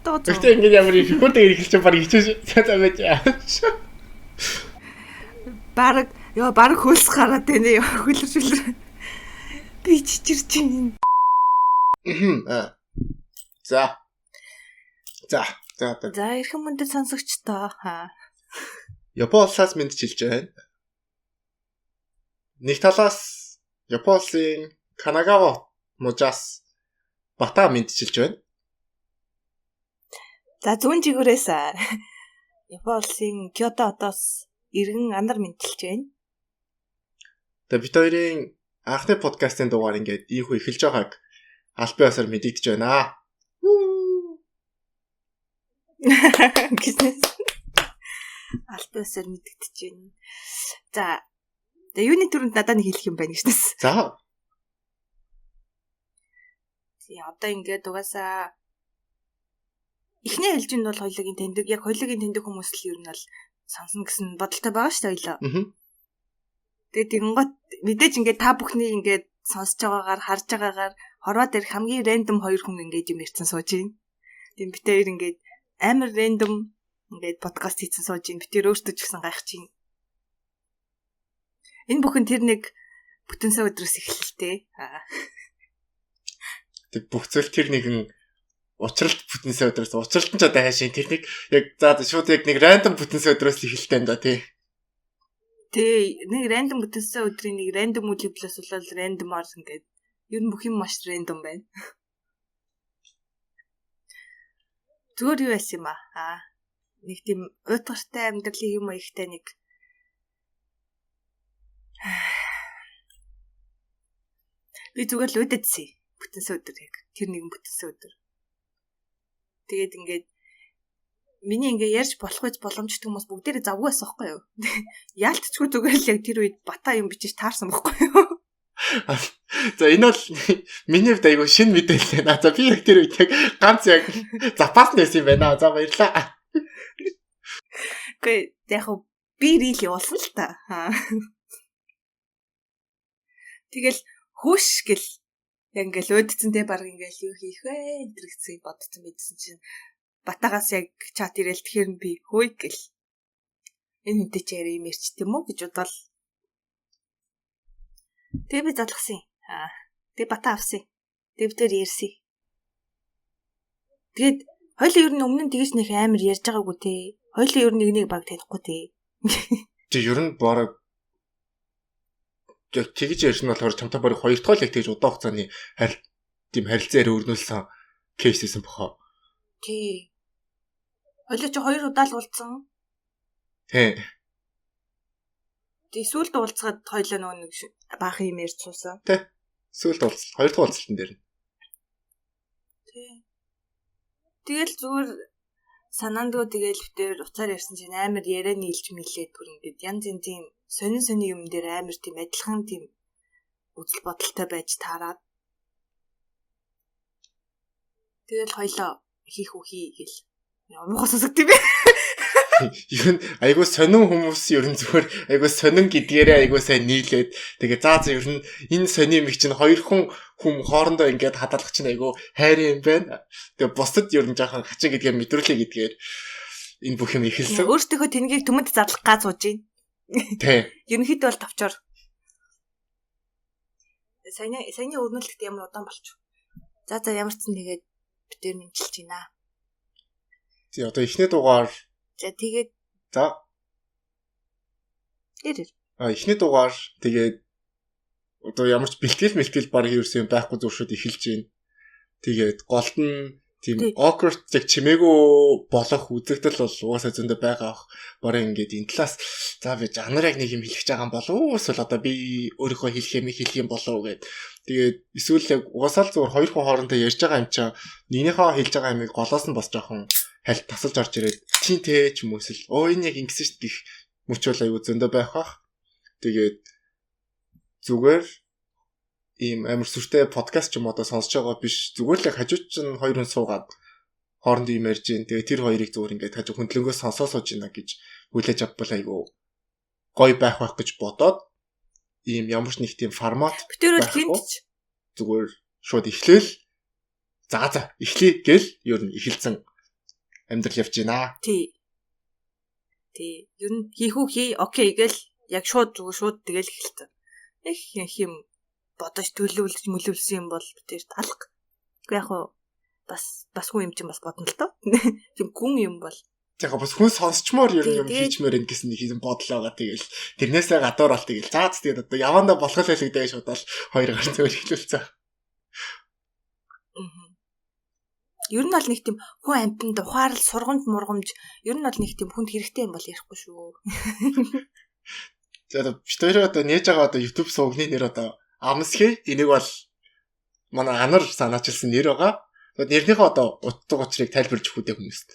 どうぞ。 Гэхдээ ингээд ямар их рекорд эхэлж чинь баг хичээж за за байж. Бараг ёо бараг хөлс гараад байна ёо хөлөр шүлэр. Би чичирч байна. За. За. За. За эрхэм мөндөд сонсогчдоо. Япон улсаас мэндчилж байна. Нэг талаас Япон улсын Канагава мужаас Бата мэндчилж байна. За зүүн жигүүрээс Япон улсын Кёото хотоос иргэн анар мэндчилж байна. Тэгээ бид хоёрын анхны подкастын дугаар ингээд ийхүү эхэлж байгааг аль биесээр мэдэгдэж байна. Гэснээс аль биесээр мэдэгдэж байна. За тэгээ юуны түрүүнд надад нэг хэлэх юм байна гэжнэс. За. Тий одоо ингээд угаасаа эхний ээлжинд бол хоёлогийн таньдаг, яг хоёлогийн таньдаг хүмүүс л ер нь бол сонсно гэсэн бодолтой байгаа шүү дээ хоёлоо. Тэгээд тэгэнгүүт мэдээж ингээд та бүхний ингээд сонсож байгаагаар харж байгаагаар хорвоо дээр хамгийн рандом хоёр хүн ингээд юм ярьсан сууж байна. Тийм бид хоёр ингээд амар рандом ингээд подкаст хийсэн сууж байна. Бид хоёр өөртөө ч гэсэн гайхаж байна. Энэ бүхэн тэр нэг бүтэн сайн өдрөөс эхэлэлтэй. Тэг бүх зүйл тэр нэгэн учралт бүтэн сайн өдрөөс учралт нь ч одоо хайшин тэр нэг яг за шууд яг нэг рандом бүтэн сайн өдрөөс л эхэлтэй юм да тий. Тий, нэг рандом бүтэн сайн өдрийн нэг рандом үйл явдлаас болоод рандомар ингээд ер нь бүх юм маш рандом байна. Зүгээр юу байсан юм аа? Нэг тийм уйтгартай амьдралын юм маягтай нэг би зүгээр л үдэдсэн. Бүтэн сайн өдөр яг тэр нэгэн бүтэн сайн өдөр. Тэгээд ингээд миний ингээ ярьж болох гэж боломжтой хүмүүс бүгдээрээ завгүй байсан байхгүй юу? Яалтчгүй зүгээр л яг тэр үед бата юм бичиж таарсан байхгүй юу? За энэ бол миний хувьд айгүй шинэ мэдээлэл байна. За би яг тэр үед яг ганц яг запас нэсэн юм байна. За баярлалаа. Үгүй яг би рил явуулсан л та. Тэгэл хөш гэл яг ингээл уудцсан те баг ингээл юу хийх вэ энэ төр гэсэн бодсон мэдсэн чинь батагаас яг чат ирээл тэгэхээр би хөөе гэл энэ хүнтэй чи яриа юм ярьч тийм үү гэж бодоол. Тэгээ би залгасан. Тэгээ бата авсан. Тэгээ бид тэр ярьсан. Тэгээд хоёлын ер нь өмнө нь тэгж нэх амар ярьж байгаагүй те. Хоёлын ер нь нэг нэг баг танихгүй те. Тэг ер нь бараг яг тэгж ярьсан болохоор чамтай бараг хоёр дахь л яг тэгж удаан хугацааны тийм харилцаа яриа өрнүүлсэн кейс байсан бохоо. Тий. Хоёлоо чи хоёр удаа л уулзсан. Тий. Тий сүүлд уулзахад хоёлоо нөгөө нэг баах юм ярьж суусан. Тий. Сүүлд уулзалт хоёр дахь уулзалтан дээр нь. Тий. Тэгэл зүгээр санаандгүй тэгэл битээр уцаар ярьсан чинь амар яриа нийлж мэлээд бүр ингээд янз янзын сонин сонин юм дээр амар тийм адилхан тийм үзэл бодолтой байж таарад. Тэгэл хоёлоо хийх үү хий гэл. Муухай сонсогд юм бэ. Ер нь айгүй сонин хүмүүс ер нь зүгээр айгүй сонин гэдгээрээ айгүй сайн нийлээд тэгээ заа заа ер нь энэ сонин юм чинь хоёр хүн хоорондоо ингээд хадгалах чинь айгүй хайр юм байна. Тэгээ бусдад ер нь жаахан хачин гэдгээ мэдрүүлээ гэдгээр энэ бүх юм эхэлсэн. Өөртөөхөө тэнгийг түмэд зарлах гаа сууж байна. Тий. Ерөнхийдөө бол товчоор. Саяны өрнөлтөд ямар удаан болчих. За за ямар ч зэн тэгээд бид тэр мэдчилж байна. Тий одоо эхний дугаар. За тэгээд за. Тэр. Эхний дугаар тэгээд одоо ямар ч бэлтгэл баг ерөөсөн юм байхгүй зүр шууд эхэлж байна. Тэгээд голд нь тийм awkward яг чимээгүй болох үзэгдэл бол угаасаа зөндөө байгаа ах. Бараг ингээд энэ талаас за би жанр яг нэг юм хэлэх гэж байгаа юм болов уу эсвэл одоо би өөрийнхөө хэлэх юм хэлэх юм болов уу гэд. Тэгээд эсвэл яг угаасаа л зүгээр хоёр хүн хоорондоо ярьж байгаа юм чинь нэгнийхээ хэлж байгаа юмыг голоос нь бас жоохон хальт тасалж орж ирээд тийм те ч юм уу эсвэл оо энэ яг ингэсэн шүү дээ гэх мөчөл аюу зөндөө байх бах. Тэгээд зүгээр ийм амар сүртэй подкаст ч юм одоо сонсож байгаа биш. Зүгээр л хажууд чинь хоёр хүн суугаад хоорондоо юм ярьж гин. Тэгээ тэр хоёрыг зүгээр ингээд хажуу хөндлөнгөө сонсоо сууж гинэ гэж хүлээж авбал айгүй гоё байх байх гэж бодоод ийм ямар ч нэг тийм формат битэр бол хинт ч зүгээр шууд эхлээл за за эхлэе гэл ер нь эхэлсэн амьдрал явж байна. Тий. Тий. Ер нь хийх үү хий, окей гэл яг шууд зүгээр шууд тэгэл эхэлсэн. Их юм бодож төлөвлөж мөлөвлөсөн юм бол битэр алга. Уу яг хуу бас хүн юм чинь бас бодно л доо. Тийм гүн юм бол Яг бас хүн сонсчмоор ер нь юм хийчмээр ин гэсэн нэг юм бодол байгаа. Тэгэл тэрнээсээ гадуур бол тэгэл заац тэгээд одоо явандаа болох л байлгүй дээ шууд л хоёр гар зөв эхлүүлсэн. Ер нь бол нэг тийм хүн амьтанд ухаарл сургамж мургамж ер нь бол нэг тийм хүнд хэрэгтэй юм бол ярихгүй шүү. За бид хоёр одоо нээж байгаа одоо YouTube сувгны нэр одоо Амсхий энийг бол манай анар санаачилсан нэр байгаа. Тэгээд нэрнийхээ одоо утга учирыг тайлбарлаж өгөх үү хүмүүст.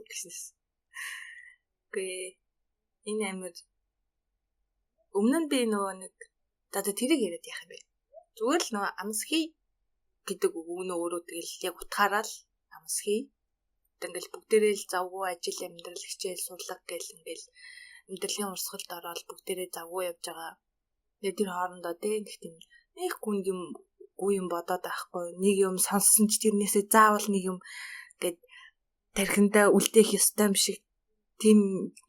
Гэснээс. Гэ энэ амир өмнө нь би нөгөө нэг одоо тэрийг яриад яах юм бэ? Зүгээр л нөгөө амсхий гэдэг үг өгнө өөрөө тэгэл яг утгаараа л амсхий. Одоо ингээл бүгдээрээ л завгүй ажил амьдрал хичээл сурлага гэл ингээл амьдралын урсгалд ороод бүгдээрээ завгүй явж байгаа. Тэгээд тэр хоорондоо те нэг тийм нэг хүнд юм гүү юм бодоод байхгүй нэг юм сонссон ч тэрнээсээ заавал нэг юм гэд тархиндаа үлдээх ёстой юм шиг тийм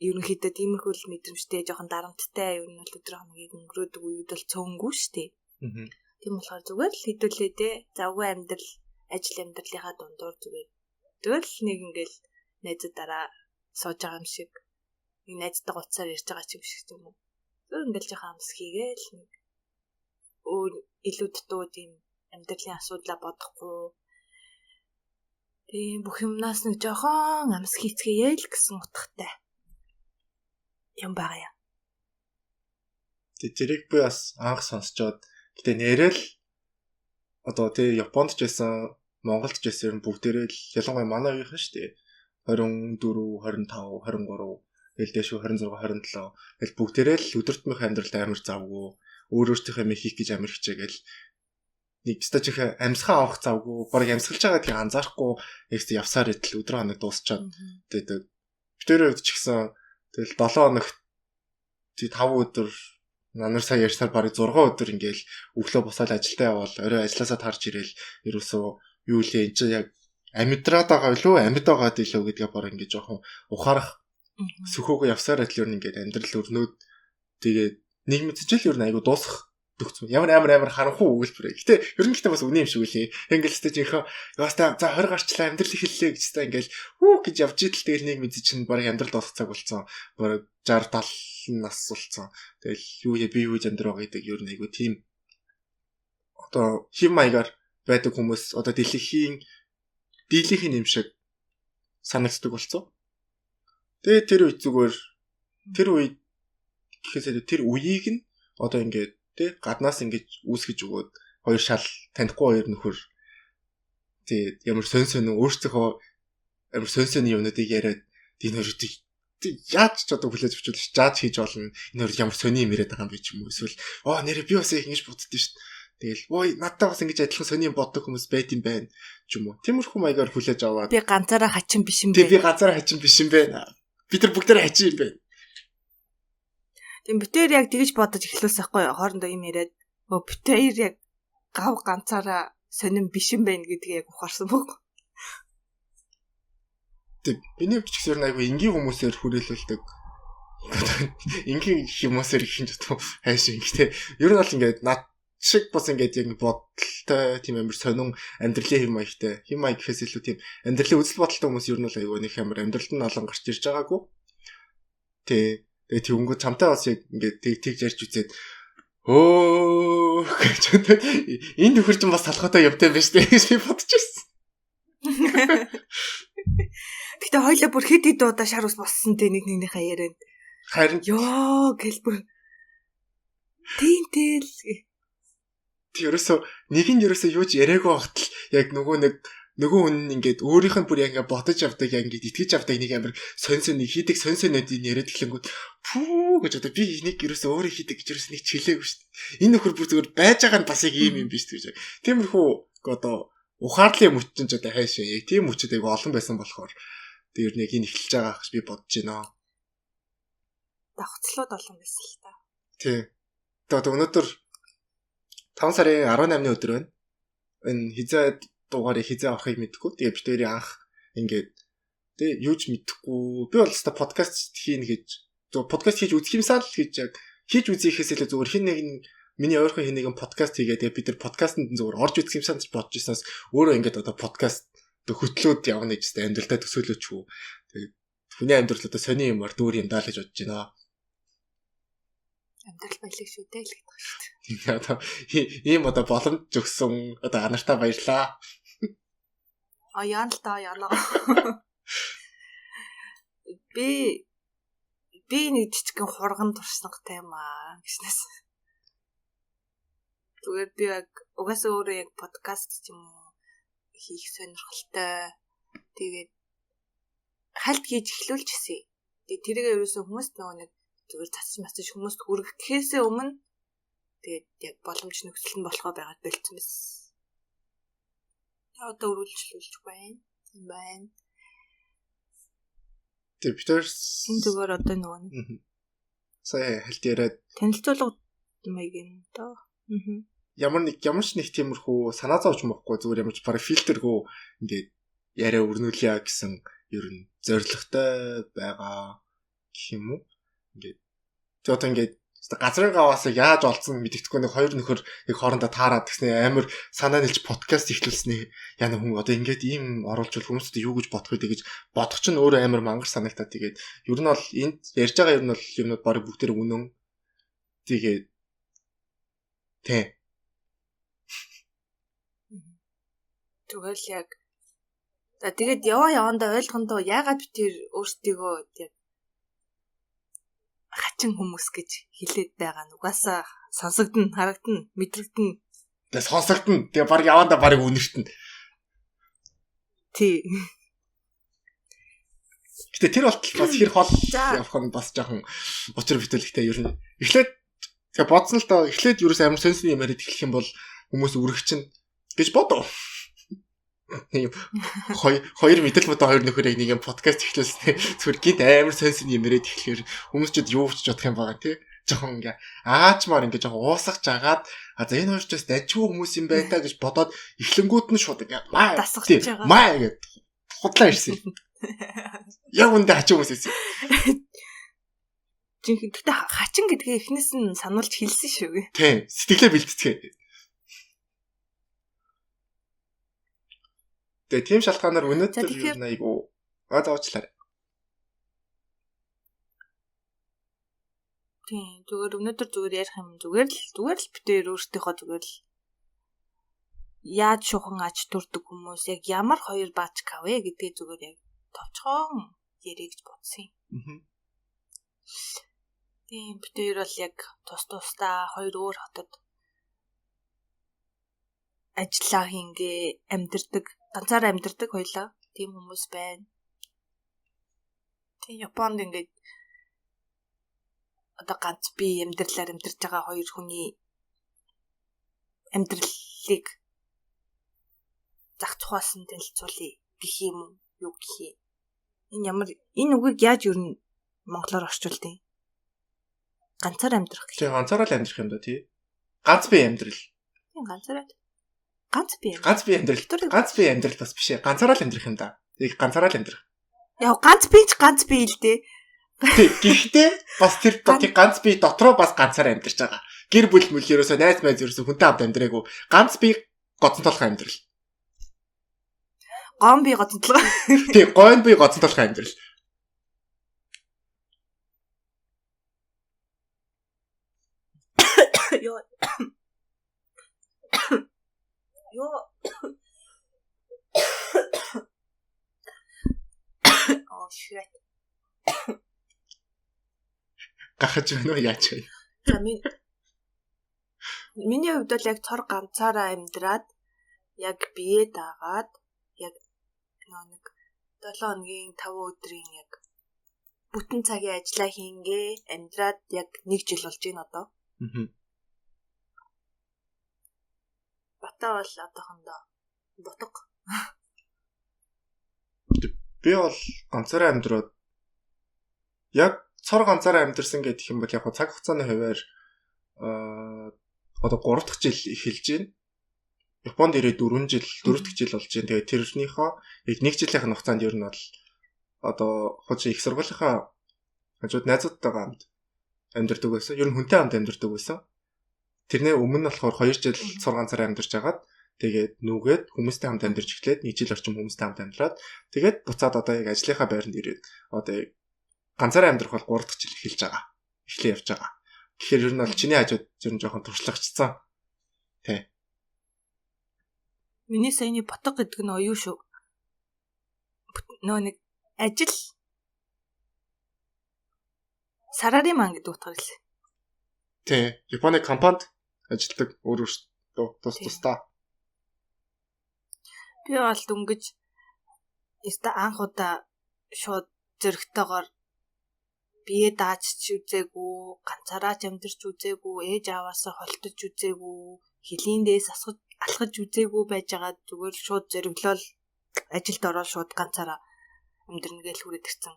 ерөнхийдөө тиймэрхүү л мэдрэмжтэй жоохон дарамттай ер нь бол өдөр хоногийг өнгөрөөдөг үед бол цөөнгүй шүү дээ. Тийм болохоор зүгээр л хэдүүлээ те завгүй амьдрал ажил амьдралынхаа дундуур зүгээр зүгээр л нэг ингээл найзуудаараа сууж байгаа юм шиг нэг найзтайгаа уцаар ярьж байгаа ч юм шиг юм уу. Зүгээр ингээл жоохон амс хийгээл нэг өөр илүү дутуу тийм амьдралын асуудлаа бодохгүй тийм бүх юмнаас нэг жоохон амс хийцгээе л гэсэн утгатай юм байгаа юм. Тэрийг би бас анх сонсчоод гэтээ нэрэл одоо тий Японд ч байсан Монголд ч байсан ер нь бүгдээрээ л ялангуяа манай үеийнхэн шүү дээ 24, 25, 23 тэгэл дээш 26, 27 тэгэл бүгдээрээ л өдөртмөх амьдралд амар завгүй өөр өөртөөхөө юм хийх гэж амар хичээгээл нэг стаж их амьсгаа авах завгүй бараг амьсгалж байгаа гэдгийг анзаарахгүй яг явсаар идэл өдөр хоног дуусчаад тэгээд битэрийн хувьд ч гэсэн тэгэл 7 хоногт 5 өдөр нанар сая ярьсаар бараг 6 өдөр ингээл өглөө босоод ажилдаа явбал орой ажилласаа тарж ирээл ерөөсөө юу лээ эн чинь яг амьдраад байгаа илүү амьд байгаад илүү гэдгээ бараг ингээд жоохон ухаарах сөхөөгөө явсаар адил ер нь ингээд амьдрал өрнөөд тэгээд нэг мэдчихэл ер нь айгу дуусах төгцсөн. Ямар амар амар харанхуй өгүүлбэр. Гэтэ ер нь гэхдээ бас үнэн юм шиг үлээ. Ингээл өстэй жинхэнэ ястаа за 20 гарчлаа амьдрал эхэллээ гэж та ингээл хүү гэж явж идэл тэгэл нэг мэдээ чинь бараг амьдрал дуусах цаг болсон. Бараг 60 70 нас болсон. Тэгэл юу яа би юу гэж амьдраа гэдэг ер нь айгу тийм одоо хим маягаар байдаг хүмүүс одоо дэлхийн дийлийнх юм шиг санагддаг болсон. Тэгээ тэр үед зүгээр тэр үед гэхээсээ тэр үеийг нь одоо ингээд тэ гаднаас ингэж үүсгэж өгөөд хоёр шал танихгүй хоёр нөхөр тэ ямар сон сон өөрсдийнхөө ямар сон сон юмнуудыг яриад энэ хоёрыг яаж ч одоо хүлээж авч болно жааж хийж болно энэ хоёр ямар сони юм яриад байгаа юм бэ ч юм уу эсвэл оо нэрээ би бас яг ингэж боддөө шүү дээ тэгэл ой надтай бас ингэж адилхан сони юм боддог хүмүүс байт юм байна ч юм уу тиймэрхүү маягаар хүлээж аваад би ганцаараа хачин биш юм бэ би ганцаараа хачин биш юм бэ бид нар бүгдээрээ хачин юм байна. Тийм битээр яг тэгж бодож эхлүүлсэн байхгүй юу? Хоорондоо юм яриад өө битээр яг гав ганцаараа сонин биш юм байна гэдгийг яг ухаарсан бог. Тийм миний хувьд ч гэсэн ер нь айгүй энгийн хүмүүсээр хүрээлэлдэг. Энгийн хүмүүсээр гэх юм ч одоо хайш юм. Гэтэ ер нь бол ингээд над шиг бас ингээд яг бодолтой тийм амар сонин амьдралын хэм маягтай. Хэм маяг гэхээс илүү тийм амьдралын үзэл бодолтой хүмүүс ер нь бол айгүй нэг амар амьдралд нь олон гарч ирж байгаагүй. Тэ. Тэгээ тэнгүү чамтай бас яг ингээд тэг тэгж ярьж үзээд өө гэж энэ нөхөр чинь бас салхаатай юмтай юм байна шүү дээ гэж би бодож ирсэн. Гэтэ хоёлаа бүр хэд хэд удаа шар ус боссон те нэг нэгнийхээ ярианд. Харин ёо гэл бүр тийм тэл. Тэг ерөөсөө нэг нь ерөөсөө юу ч яриаггүй багтал яг нөгөө нэг нөгөө хүн нь ингээд өөрийнх нь бүр яг ингээд бодож авдаг яг ингээд итгэж авдаг нэг амар сонь сонь хийдэг сонь соньнуудыг яриад эхлэнгүүт пүү гэж одоо би энийг ерөөсөө өөрөө хийдэг гэж ерөөсөө нэг ч хэлээгүй шүү дээ. Энэ нөхөр бүр зүгээр байж байгаа нь бас яг ийм юм биш гэж. Тиймэрхүү одоо ухаарлын мөч чинь ч одоо хайшаа яг тийм мөчөд айгу олон байсан болохоор тэр нэг энэ эхэлж байгаа гэж би бодож байна. Давхцлууд олон байсан л та. Тий. Одоо өнөөдөр 5 сарын 18-ны өдөр байна. Энэ хизээд дугаарыг хизээ авахыг мэдэхгүй. Тэгээ бид хоёрын анх ингээд тэг юу ч мэдэхгүй. Би бол өстой подкаст хийнэ гэж зөв подкаст хийж үзэх юмсаа л гэж яг хийж үзэхээс илүү зүгээр хин нэг нь миний ойрхон хин нэгэн подкаст хийгээд тэгээ бид нар подкастэнд зүгээр орж үзэх юмсаа гэж бодож ирсэнээс өөрөө ингээд одоо подкаст хөтлөөд явна гэж өстой амьдралдаа төсөөлөөч үү. Тэгээ хүний амьдрал одоо сони юмар дүүр юм даа л гэж бодож байна. Амьдрал баялаг шүү дээ л гэдэг шүү дээ. Тийм одоо ийм одоо боломж өгсөн одоо анартаа баярлаа. Аяан л та яана. Би нэг жижигхэн хурган туршлагатай юм аа гэснээс. Зүгээр би яг угаасаа өөрөө яг подкаст ч юм уу хийх сонирхолтой. Тэгээд хальт хийж эхлүүлчихсэн. Тэгээд тэрийг ерөөсөө хүмүүст нөгөө нэг зүгээр цацж мацж хүмүүст хүргэх гэхээсээ өмнө тэгээд яг боломж нөхцөл нь болохоо байгаад болцсон байсан. Одоо үргэлжлүүлж байна. Тийм байна. Тэгээд бид хоёр энэ зүгээр одоо нөгөө нэг сая хальт яриад танилцуулга маяг юм доо. Ямар ч нэг тиймэрхүү санаа зовж мөхгүй зүгээр ямар ч бараг фильтргүй ингээд яриа өрнүүлье гэсэн ер нь зорилготой байгаа гэх юм уу? Ингээд тэг одоо ингээд газрын гаваас яаж олцсон мэддэхгүй нэг хоёр нөхөр яг хоорондоо таарад гэснээр амар санаа нэлж подкаст эхлүүлснээ яна хүн одоо ингээд ийм оруулж хүмүүст юу гэж бодох вэ гэж бодох чинь өөрөө амар мангар санагтаа. Тэгээд ер нь бол энд ярьж байгаа ер нь бол юмнууд бараг бүгдээр үнэн. Тэгээд тий. Зүгээр л яг за тэгээд яваа явандаа ойлгондоо яагаад би тэр өөртөөгөө яг хачин хүмүүс гэж хэлээд байгаа нь угаасаа сонсогдно, харагдана, мэдрэгдэнэ. Тэгээ сонсогдно. Тэгээ баг явандаа баг үнэртэн. Тий. Гэтэ тэр болтол бас хэр хол явах нь бас жоохон учир бүтээлхтэй ер нь. Эхлээд тэгээ бодсон л доо эхлээд ерөөс амар сонсын юм яриад эхлэх юм бол хүмүүс үргэх чинь гэж бодов. Нэг хоёр мэдэл бодоо хоёр нөхөр яг нэг юм подкаст эхлүүлсэн. Зүгээр гинт амар сонсын юм яриад эхлэхээр хүмүүс ч юу ч бодох юм байгаа тий. Жохон ингээ аачмаар ингээ жохон уусгаж агаад а за энэ хоёр ч бас дажгүй хүмүүс юм байна та гэж бодоод эхлэнгүүд нь шууд ингээ маа дасгаж байгаа. Маа гэд худлаа ирсэн. Яг үндэ хачин хүмүүс ирсэн. Жинхэнэ гэхдээ хачин гэдгээ эхнээс нь сануулж хэлсэн шүү. Тийм, сэтгэлээ бэлтцгээ. Тэгээ тийм шалтгаанаар өнөөдөр юу айгу заавчлаарай. Тийм, зүгээр өнөөдөр зүгээр ярих юм зүгээр л битээр өөртөөхөө зүгээр л яаж шухан ач төрдөг хүмүүс яг ямар хоёр баачка вэ гэдгээ зүгээр яг товчхон ярих гэж бодсон юм. Тийм, битээр бол яг тус тусдаа хоёр өөр хотод ажиллаа хингээ амьдэрдэг, ганцаараа амьдэрдэг хоёлаа. Тийм хүмүүс байна. Тийм, Японд ингээд одоо ганц би амьдралаар амьдарч байгаа хоёр хүний амьдралыг зах тухаас нь танилцуулъя гэх юм уу? Юу гэх юм? Энэ ямар энэ үгийг яаж ер нь монголоор орчуулдیں۔ Ганцаар амьдрах гэх. Тийм, ганцаараа л амьдрах юм да тий. Ганц би амьдрал. Тийм, ганцаараа. Ганц би. Ганц би амьдрал. Ганц би амьдрал бас биш ээ. Ганцаараа л амьдрах юм да. Яг ганцаараа л амьдрах. Яг ганц би ч ганц би л дээ. Тий, гэхдээ бас тэр ганц би дотроо бас ганцаараа амьдарч байгаа. Гэр бүл мөл ерөөсөө найз майз ерөөсөө хүнтэй хамт амьдраагүй. Ганц би гоцон толгой амьдрал. Гон би гоцон толгой. Тий, гойн би гоцон толгой амьдрал. Йоо. Йоо. Oh shit. Гахаж байна уу яаж вэ? За миний хувьд бол яг цор ганцаараа амьдраад яг бие даагаад яг нэг 7 хоногийн 5 өдрийн яг бүтэн цагийн ажиллаа хийнгээ амьдраад яг 1 жил болж байна одоо. Бата бол одоохондоо бутга. Би бол ганцаараа амьдраад яг цор ганцаараа амьдарсан гэх юм бол яг цаг хугацааны хуваар одоо 3 дахь жил эхэлж байна. Японд ирээд 4 жил, 4 дахь жил болж байна. Тэгээд тэрнийхөө яг 1 жилийнх нь хугацаанд ер нь бол одоо хуучин их сургуулийнхаа хажууд найзуудтайгаа хамт амьдардаг байсан. Ер нь хүнтэй хамт амьдардаг байсан. Тэрнээ өмнө нь болохоор 2 жил 6 сар амьдарч хагаад тэгээд нүгээд хүмүүстэй хамт амьдарч эхлээд 1 жил орчим хүмүүстэй хамт амьдраад тэгээд буцаад одоо яг ажлынхаа байранд ирээд одоо яг ганцаараа амьдрах бол 3 дахь жил эхэлж байгаа. Эхлээ явж байгаа. Тэгэхээр ер нь бол чиний хажууд ер нь жоохон туршлагачсан. Тэ. Миний саяны ботог гэдэг нь оюу шүү. Нөө нэг ажил сарариман гэдэг утгаар хэлсэн. Тэ. Японы компанид ажилладаг өөр өөртөө тус тусдаа. Би бол дөнгөж өстө анх удаа шууд зөрөгтэйгээр бие дааж ч үзээгүй, ганцаараа ч амьдарч үзээгүй, ээж аваасаа холтож үзээгүй, хөлийн дээс алхаж үзээгүй байжгаад зүгээр л шууд зориглол ажилд ороод шууд ганцаараа амьдрна гэж хүрээд ирсэн.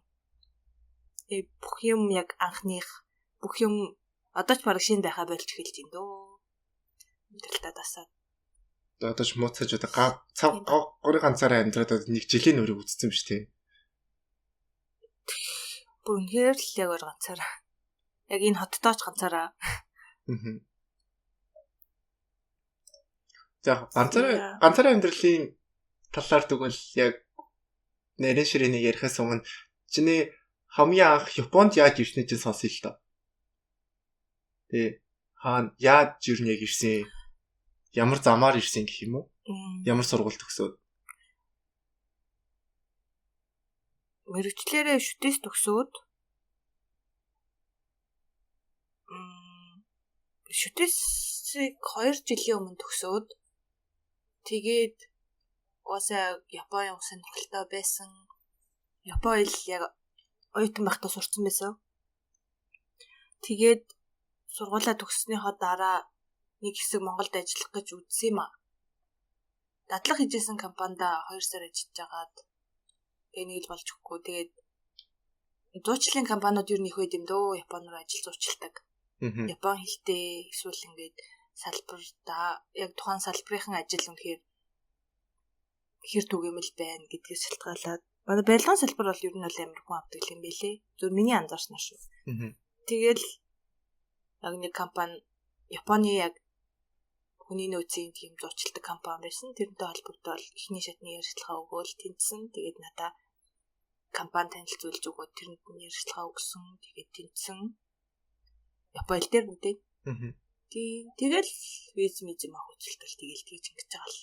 Тэгээ бүх юм яг анхных бүх юм одоо ч бараг шинэ байхаа болж эхэлж байна дөө. Амьдралтаа дасаад. Одоо ч мууцаж одоо цав гурийн ганцаараа амьдраад нэг жилийн нүрийг үтцсэн биш тий. Бүр үнэхээр л яг өөр ганцаараа. Яг энэ хоттоо ч ганцаараа. За ганцаараа амьдралын талаар тэгвэл яг нарийн ширээнийг ярихаас өмнө чиний хамгийн анх Японд яаж ирснийг чинь сонсъё л доо. Тэ хаана яаж ирнэ яг ирсэн? Ямар замаар ирсэн гэх юм уу? Ямар сургууль төгсөөд? Мэргэжлээрээ шүтээс төгсөөд шүтээсийг 2 жилийн өмнө төгсөөд тэгээд угаасаа Япон явах сонирхолтой байсан. Япон хэл яг оюутан байхдаа сурцсан байсан. Тэгээд сургуулаа төгссөнийхөө дараа нэг хэсэг Монголд ажиллах гэж үзсэн юм аа. Дадлага хийжсэн компанида 2 сар ажиллаж байгаад тэгээ нэг л болж өгөхгүй. Тэгээд зуучлалын компаниуд юу нэх байд юм дөө Япон руу ажил зуучилдаг. Япон хэлтэй эсвэл ингээд салбарда яг тухайн салбарын ажил үнэхээр хэр түгээмэл байна гэдгээс шалтгаалаад манай барилгын салбар бол ер нь бол амар хүн авдаг юм байлээ. Зөв миний анзаарснаар шүү. Тэгэл яг нэг компани Японы яг хүний нөөцийн тийм зуучилдаг компани байсан. Тэрнтэй холбогдоод эхний шатны ярилцлага өгөөл тэнцсэн. Тэгээд надаа компани танилцуулж өгөөд тэрэнд нь ярилцлага өгсөн. Тэгээд тэнцсэн. Япон хэл дээр мэдээ. Тийм. Тэгэл виз миз юм авах үзэлтэл тэгэл тэгж ингэж байгаа л.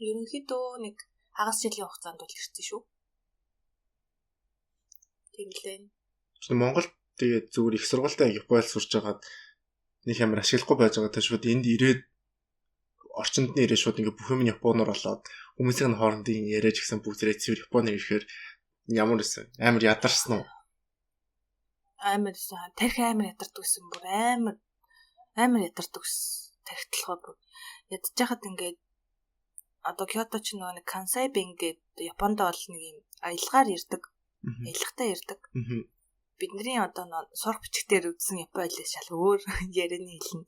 Ерөнхийдөө нэг хагас жилийн хугацаанд бол ирсэн шүү. Тийм лээ. Монгол тэгээд зүгээр их сургуультай Японд сурч байгаад нэг амар ашиглахгүй байж байгаа. Тэр шууд энд ирээд орчинд нь ирээд шууд ингээ бүх юм нь Японоор болоод хүмүүсийн хоорондын яриач гисэн бүгдээрээ цэвэр Японоор ирэхээр ямар байсан? Амар ядарсан уу? Амар тархи амар ядардаг гэсэн бүр амар ядардаг гэсэн тархитлахаа бүр ядж хахад ингээд одоо Кёото ч нөгөө нэг Кансай бен гэдэг Японд бол нэг юм аялгаар ирдэг. Аялгатай ирдэг. Бидний одоо сурах бичгээр үзсэн Япон хэлээс шал өөр ярианы хэлнэ.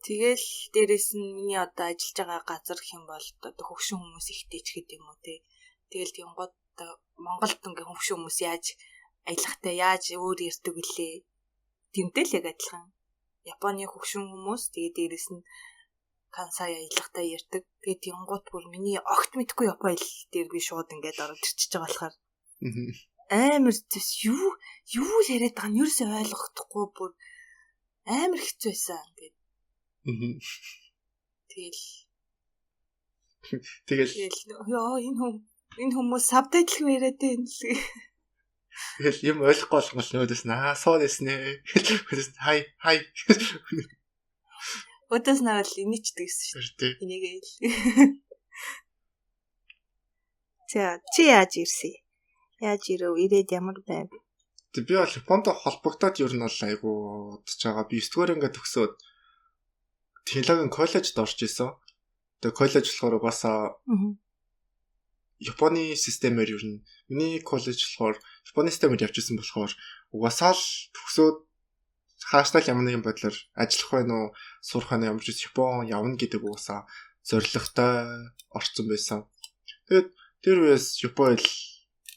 Тэгэл дээрэс нь миний одоо ажиллаж байгаа газар гэх юм бол одоо хөгшин хүмүүс ихтэй ч гэдэг юм уу те. Тэгэл тиймгууд Монголд ингээ хөгшин хүмүүс яаж аялгатай яаж өөр ярьдаг вүлээ. Тэмтэй л яг адилхан. Японы хөгшин хүмүүс тэгээ дээрэс нь Кансай аялгатай ярьдаг. Тэгээ тиймгууд бүр миний огт мэдгүй Япон хэл дээр би шууд ингээд ороод ирчихэж байгаа болохоор амар зүс юу яриад байгаа нь ерөөсөө ойлгохдохгүй бүр амар хэцүү байсан ингээд. Тэгэл ёо энэ хүмүүс сабтайтл яриад байна л. Тэгэл юм ойлгохгүй болгол нөөдөөс наа суу дэснэ. Хөөдөөс хай хай. Өдөөс нараа л инээчдэг гэсэн шүү дээ. Инээгээ л. За чи яаж ирсэн? Яаж ирэв? Ирээд ямар байв? Тэг би бол Японд холбогдоод ер нь бол айгу удаж байгаа. Би 9 дугаар ингээд төгсөөд технологийн коллежид орж исэн. Тэгээ коллеж болохоор угаасаа Японы системээр ер нь миний коллеж болохоор Японы системээр явж исэн болохоор угаасаа л төгсөөд Хааштай л ямар нэгэн байдлаар ажиллах байна уу, сурах байна ямар ч Япон явна гэдэг уусаа зорилготой орцсон байсан. Тэгээд тэр үеэс Япон хэл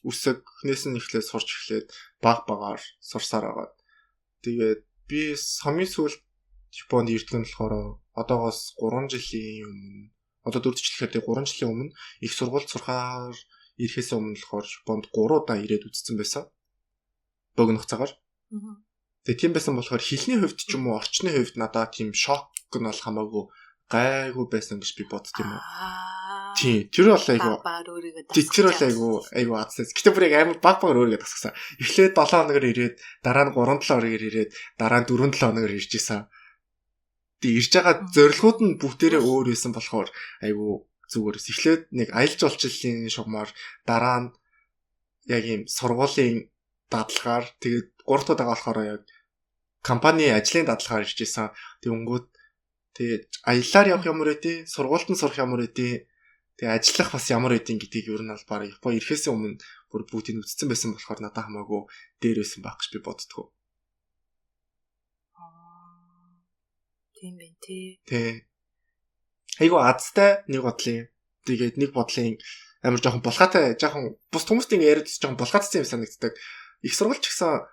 үсэг хнээс нь эхлээд сурч эхлээд баг багаар сурсаар агаад. Тэгээд би хамгийн сүүлд Японд ирдэг нь болохоор одоогоос 3 жилийн өмнө, одоо 4 жил гэхээр 3 жилийн өмнө их сургуульд сурахаар ирэхээс өмнө болохоор Японд 3 удаа ирээд үзсэн байсан. Богино хугацаагаар. Тэгээ тийм байсан болохоор хэлний хувьд ч юм уу орчны хувьд надад тийм шок нь бол хамаагүй гайгүй байсан гэж би бодд юм уу. Тийм, тэр бол айгу. Тэр бол айгу айгу азтай. Гэтэ бүр яг амар баг багаар өөрийгөө дасгасан. Эхлээд 7 хоногор ирээд, дараа нь 3-7 хоногор ирээд, дараа нь 4-7 хоногор ирж исэн. Тэгээ ирж байгаа зорилгууд нь бүгдээрээ өөр байсан болохоор айгу зүгээр. Эхлээд нэг аялал жуулчлалын шугамар, дараа нь яг ийм сургуулийн дадлагаар, тэгээд 3 дахь удаа болохоор яг компани ажлын дадлагаар ирж исэн. Тэгэнгүүт тэгээд аяллаар явах ямар байдیں، сургуульд нь сурах ямар байдیں، тэгээ ажиллах бас ямар байдیں гэдгийг ер нь бол баг Япон ирэхээс өмнө бүр бүгдийг үзсэн байсан болохоор надад хамаагүй дээр байсан байх гэж би боддгоо. Тийм байх тий. Тий. Айгу азтай нэг бодлын. Тэгээд нэг бодлын амар жоохон булгаатай, жоохон бус хүмүүст ингэ яриад жоохон булгаатсан юм санагддаг. Их сургууль ч гэсэн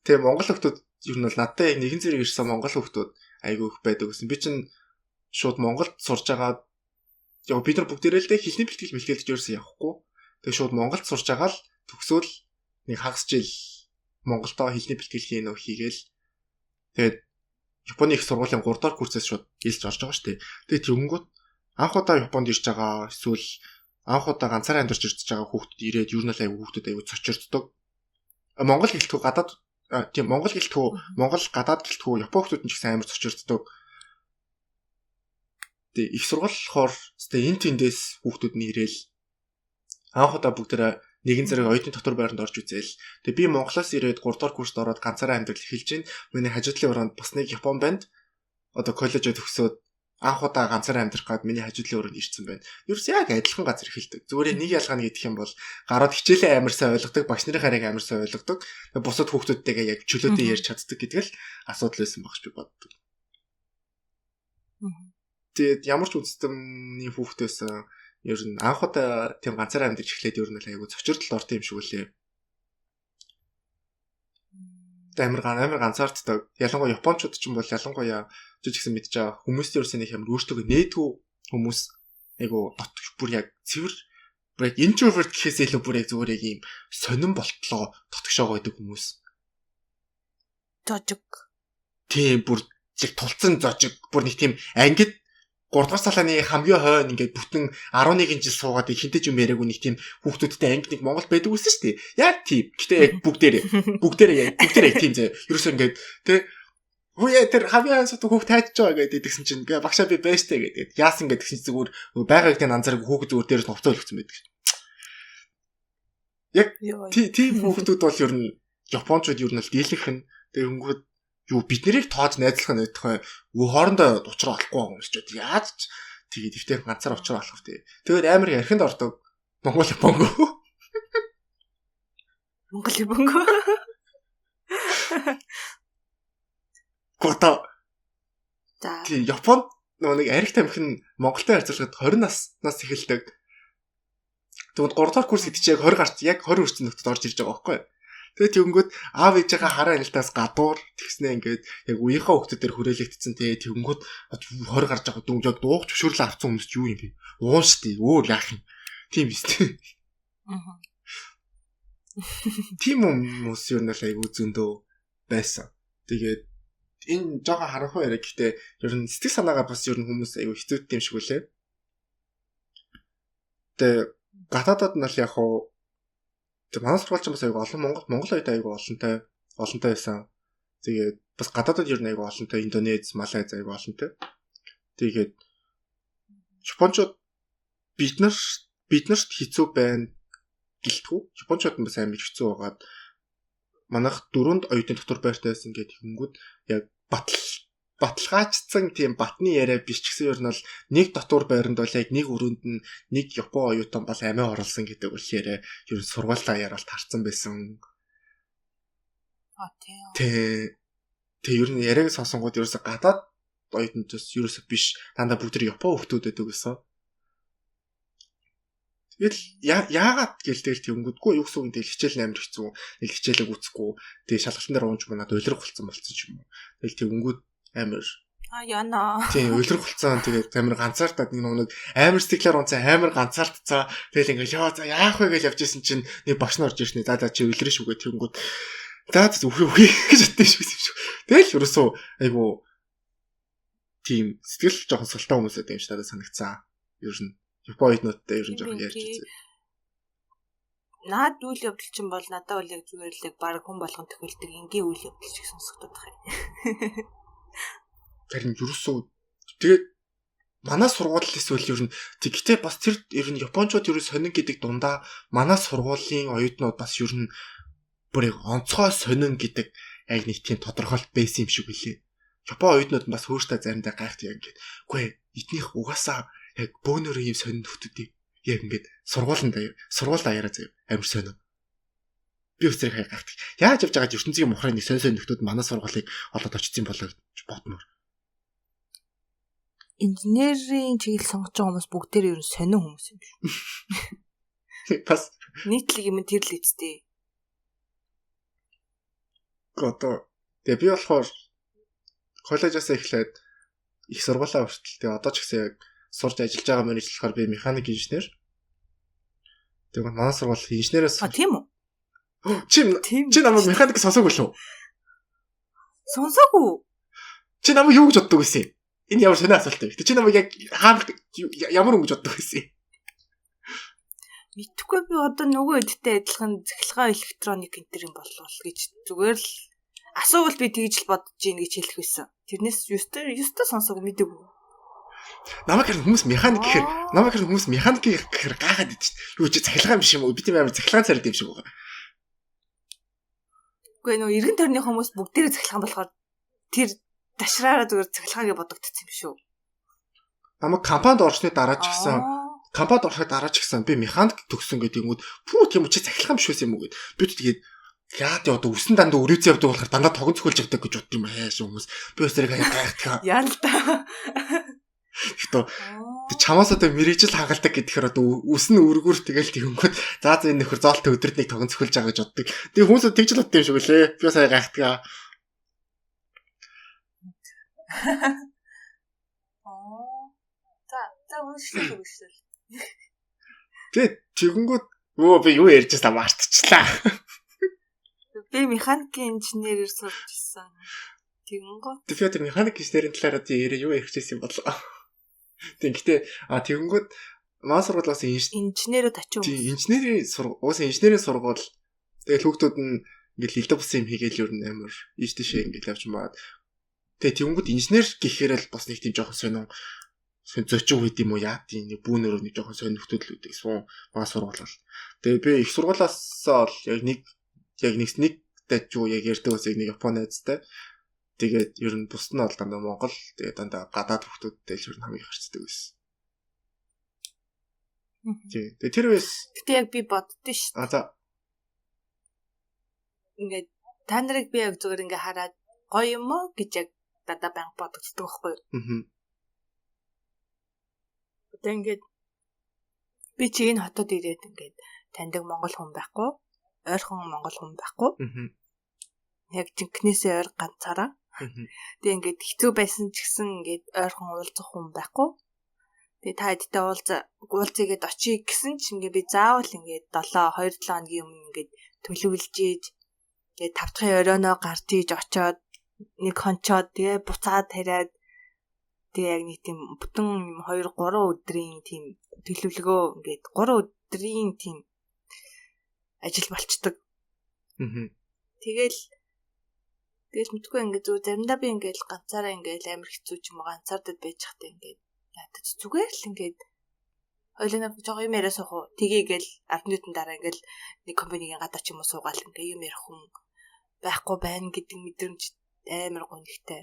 тэгээ Монгол хүмүүс ер нь бол надтай нэгэн зэрэг ирсэн Монгол хүмүүс айгүй их байдаг гэсэн. Би чинь шууд Монголд сурж байгаа. Яг бид нар бүгдээрээ л дээ хэлний бэлтгэл мэлтгэлж ерөөсөн явахгүй. Тэгээ шууд Монголд сурж байгаа л төгсөөл нэг хагас жил Монголдоо хэлний бэлтгэл хийн нөө хийгээл тэгээд Японы их сургуулийн 3 дахь курсээс шууд илж орж байгаа шүү дээ. Тэгээд тэгэнгүүт анх удаа Японд ирж байгаа эсвэл анх удаа ганцаараа амьдарч ирж байгаа хүүхдүүд ирээд ер нь л айгүй хүүхдүүд айгүй цочирддог. Монгол гэлтгүү гадаад тийм Монгол гэлтгүү Монгол гадаад гэлтгүү Япон хүүхдүүд нь ч гэсэн амар цочирддог. Тэгээ их сургууль болохоор өстэй энэ тэндээс хүүхдүүд нь ирээл анх удаа бүгдээрээ нэгэн зэрэг оюутны дотор байранд орж үзээл. Тэгээ би Монголоос ирээд 3 дахь курст ороод ганцаараа амьдрал эхэлж байна. Миний хажуудлын өрөөнд бас нэг Япон банд одоо коллежид төгсөөд анх удаа ганцаараа амьдрах гад миний хажуудлын өрөөнд ирсэн байна. Ерөөс яг адилхан газар эхэлдэг. Зүгээр нэг ялгаа нь гэдэг юм бол гараад хичээлээ амар сайн ойлгодог, багш нарын харийг амар сайн ойлгодог. Тэгээ бусад хүүхдүүдтэйгээ яг чөлөөтэй ярьж чаддаг гэдэг л асуудал байсан багш би боддог. Тэгээд ямар ч үндэстний хүүхдээс ер нь анх удаа тийм ганцаараа амьдарч эхлээд ер нь л айгүй цочирдол орт юм шиг үлээ. Амар ганцаарддаг. Ялангуяа японочууд ч юм бол ялангуяа жижигсэн мэдж байгаа хүмүүсийн ерөөсөө нэг амар өөртөө нээдгүү хүмүүс айгүй дот бүр яг цэвэр бүр яг introvert гэхээс илүү бүр яг зүгээр яг ийм сонин болтлоо дотгошоогоо байдаг хүмүүс. Зожиг. Тийм бүр яг тулцсан зожиг бүр нэг тийм ангид 3 дугаар салааны хамгийн хойно ингээд бүтэн 11 жил суугаад хинтэж юм яриаггүй нэг тийм хүүхдүүдтэй анги нэг Монгол байдаг байсан шүү дээ. Яг тийм. Гэтэ яг бүгдээрээ яг бүгдээрээ тийм зэ. Ерөөсөө ингээд тэ Хөөе тэр хамгийн хойно суудаг хүүхд тайчж байгаа гэдэг гэсэн чинь багшаа би байж тээ гэдэг. Яасан гэдэг чинь зүгээр байгаа гэдэг нь анзаараагүй хүүхэд зүгээр дээрээс нь хувцас өлгцэн байдаг. Яг тийм хүүхдүүд бол ер нь японочууд ер нь л дийлэнх нь тэгэнгүүт юу бид нарыг тоож найзлах нь байтугай хоорондоо учраа олохгүй байгаа юм чи яаж ч тэгээд дэвтэр ганцаар учраа олох вэ. Тэгээд амар ярхинд ордог Монгол Японго. Монгол Японго. Гото. За. Тийм Японд нөгөө нэг арх тамхи нь Монголтой харьцуулахад 20 наснаас эхэлдэг. Тэгвэл 3 дахь курс гэдэг чинь яг 20 гарч яг 20 хүрсэн нөхдөд орж ирж байгаа байхгүй юу? Тэгээ тэгэнгүүт аав ээжийнхээ хараа анилтаас гадуур тэгснэ ингээд яг үеийнхээ хүүхдүүд дээр хүрээлэгдсэн тэгээ тэгэнгүүт 20 гарч байгаа дүүн яг дуух зөвшөөрлөө авсан хүмүүс ч юу юм бэ? Уун штий өөр яах юм. Тийм биз дээ. Аа. Тийм хүмүүс юу нэг айгуу зөндөө байсан. Тэгээд энэ жоохон харанхуй яриа гэхдээ ер нь сэтгэл санаагаар бас ер нь хүмүүс айгуу хэцүүдтэй юм шиг үлээ. Тэгээ гадаадад нь л яг хуу манай сургууль ч бас айгуу олон Монгол оюутан айгуу олонтой байсан. Тэгээд бас гадаадад ер нь айгуу олонтой Индонез, Малайз айгуу олонтой. Тэгээд Япончууд биднэрт хэцүү байна гэлтгүү. Япончууд нь бас амар хэцүү байгаад манайх дөрөнд оюутны дотор байртай байсан гэдэг тэгэнгүүт яг баталгаажсан тийм батны яриа биш ч гэсэн ер нь бол нэг дотор байранд бол яг нэг өрөөнд нь нэг Япон оюутан бол амиа оруулсан гэдэг үл яриа ер нь сургуультай яриа бол тарцсан байсан. А тийм. Тэ. Тэг ер нь яриаг сонсонгууд ерөөсө гадаад оюутнууд ерөөсө биш. Дандаа бүгд тэр Япон хүмүүс байдаг гэсэн. Тэгэл яагаад гэл тэгэл тэгэнгүүтгүй юу гэсэн үг юм, тэгэл хичээл амар хэцүү. Тэгэл хичээлээ гүйцэхгүй. Тэгээ шалгалтын дээр унж мунаад улирах болсон болсон ч юм уу. Тэгэл тэгэнгүүт амар А яна. Тийм, улирах болсон. Тэгээд амар ганцаардаад нэг амар сэтгэлээр унцаа амар ганцаардцаа. Тэгэл ингээл ёо за яах вэ гэж явж исэн чинь нэг багш нь орж ирсэн. За за чи улирах шүгэ тэгэнгүүт. За за үхээ үхээ гэж бодсон юм шиг. Тэгэл ерөөсөө айгу тийм сэтгэл жоохон султан хүмүүс байдаг юм шиг надад санагцсан. Ер нь Япон оюутнуудтай ер нь жоохон ярьж үзье. Наад үйл явдал чинь бол надад бол яг зүгээр л яг баг хүн болгон тохиолдог энгийн үйл явдал шиг сонсогдоод байгаа юм. Харин ерөөсөө тэгээд манай сургууль эсвэл ер нь тэгтээ бас тэр ер нь японочууд ер нь сонин гэдэг дундаа манай сургуулийн оюутнууд бас ер нь бүр яг онцгой сонин гэдэг яг нэг тийм тодорхойлт байсан юм шиг үлээ. Япон оюутнууд нь бас хөөртэй заримдаа гайхдаг яг ингээд. Үгүй эднийх угаасаа яг бөөнөрөө ийм сонин нөхдүүд яг ингээд сургууланд сургууль даяараа заяа амар сонин. Би бас зэрэг гайхдаг. Яаж явж байгаа ертөнцийн мухрын нэг сонь сонь нөхдүүд манай сургуулийг олоод очсон болоо гэж бодмоор. Инженерийн чиглэл сонгож байгаа хүмүүс бүгдээрээ ер нь сонин хүмүүс юм шүү. Бас нийтлэг юм тэр л үсттэй. Одоо тэгээ би болохоор коллежаас эхлээд их сургуулаа хүртэл тэгээ одоо ч гэсэн яг сурч ажиллаж байгаа мэргэжил болохоор би механик инженер. Тэгээ манай сургууль инженерээс А тийм үү? Чи намайг механик сонсоогүй лөө? Сонсоогүй. Чи намайг юу гэж боддог байсан юм? Энэ ямар сонио асуулт вэ? Чи намайг яг хаана ямар хүн гэж боддог байсан юм? Мэдхгүй би одоо нөгөө эдтэй адилхан цахилгаан электроник энэ төр юм болвол гэж зүгээр л асуувал би тэгж л бодож ийн гэж хэлэх байсан. Тэрнээс ёстой сонсоогүй мэдээгүй. Намайг харин хүмүүс механик гэхээр намайг харин хүмүүс механик гэхээр гайхаад идэв чинь. Юу чи цахилгаан биш юм уу? Би тийм амар цахилгаан царайд юм шиг байгаа. Үгүй нөгөө эргэн тойрны хүмүүс бүгдээрээ цахилгаан болохоор тэр ташраараа зүгээр цахилгаан гэж бодогдсон юм шүү. Намайг компанид орсны дараа ч гэсэн компанид ороход дараа ч гэсэн би механик төгссөн гэдэг юмуд пүү тийм үү чи цахилгаан биш байсан юм уу гэд. Би тэгээд яа тий одоо үсэн дандаа өрөөцөө явдаг болохоор дандаа тогон цохиулж явдаг гэж бодд юм хайш хүмүүс. Би бас тэрийг гайхдаг. Яа л та. Тэгтээ чамаас одоо мэрэгжил хангалдаг гэхээр одоо үс нь өргүүр тэгэл тэгэнгүүт за за энэ нөхөр зоолтой өдөрт нэг тогон цохиулж байгаа гэж боддог. Тэгээ хүмүүс тэгж л бодд юм шиг үлээ. Би сая гайхдаг. За за үргэлжлэл үргэлжлэл. Тэгээ тэгэнгүүт өө би юу ярьж байсаа мартчихлаа. Би механикийн инженерээр сурч ирсэн. Тэгэнгүүт би тэр механик инженерийн талаар одоо яриа юу ярих гэсэн юм болоо. Тийм гэтээ тэгэнгүүт манай сургууль бас инженерүүд очив. Тийм инженерийн сургууль уус инженерийн сургууль тэгэл хүүхдүүд нь ингээл элдв бус юм хийгээл ер нь амар ийш тийшээ ингээл явж маад. Тэгээ тэгэнгүүт инженер гэхээр л бас нэг тийм жоохон сонин зочин үед юм уу яа тийм нэг бүүнөрөө нэг жоохон сонин нөхдөл л үүдэг сун манай сургууль бол. Тэгээ би их сургуулиас бол яг нэг нэг дажгүй яг ярьдаг бас яг нэг Японы найзтай. Тэгээд ер нь бус нь бол дандаа Монгол, тэгээд дандаа гадаад хүмүүстэй л ер нь хамгийн харьцдаг байсан. Тийм. Тэгээд тэр үес гэтээ яг би боддоо шүү. А за. Ингээд та нарыг би яг зүгээр ингээ хараад гоё юм уу гэж яг дандаа байнга бодогддог байхгүй юу? Аа. Одоо ингээд би чи энэ хотод ирээд ингээд таньдаг монгол хүн байхгүй, ойрхон монгол хүн байхгүй. Аа. Яг жинкнээсээ ойр ганцаараа. Тэгээ ингээд хэцүү байсан ч гэсэн ингээд ойрхон уулзах хүн байхгүй. Тэгээ та хэдтэй уулзъя гэд очие гэсэн ч ингээд би заавал ингээд 7 2 7 хоногийн өмнө ингээд төлөвлөж ийж ингээд 5 дахь оройноо гарч ийж очоод нэг хончоод тэгээ буцаад тариад тэгээ яг нэг тийм бүтэн 2 3 өдрийн тийм төлөвлөгөө ингээд 3 өдрийн тийм ажил болчдөг. Аа. Тэгэл мэдгүй ингээд зүгээр заримдаа би ингээд ганцаараа ингээд амар хэцүү ч юм уу ганцаардад байж хата ингээд ятаж зүгээр л ингээд хоёулаа жоо юм яриа суух уу. Тгийгээл 10 минутын дараа ингээд нэг компанигийн гадаа ч юм уу суугаал ингээд юм ярих хүн байхгүй байна гэдэг мэдрэмж амар гонигтай.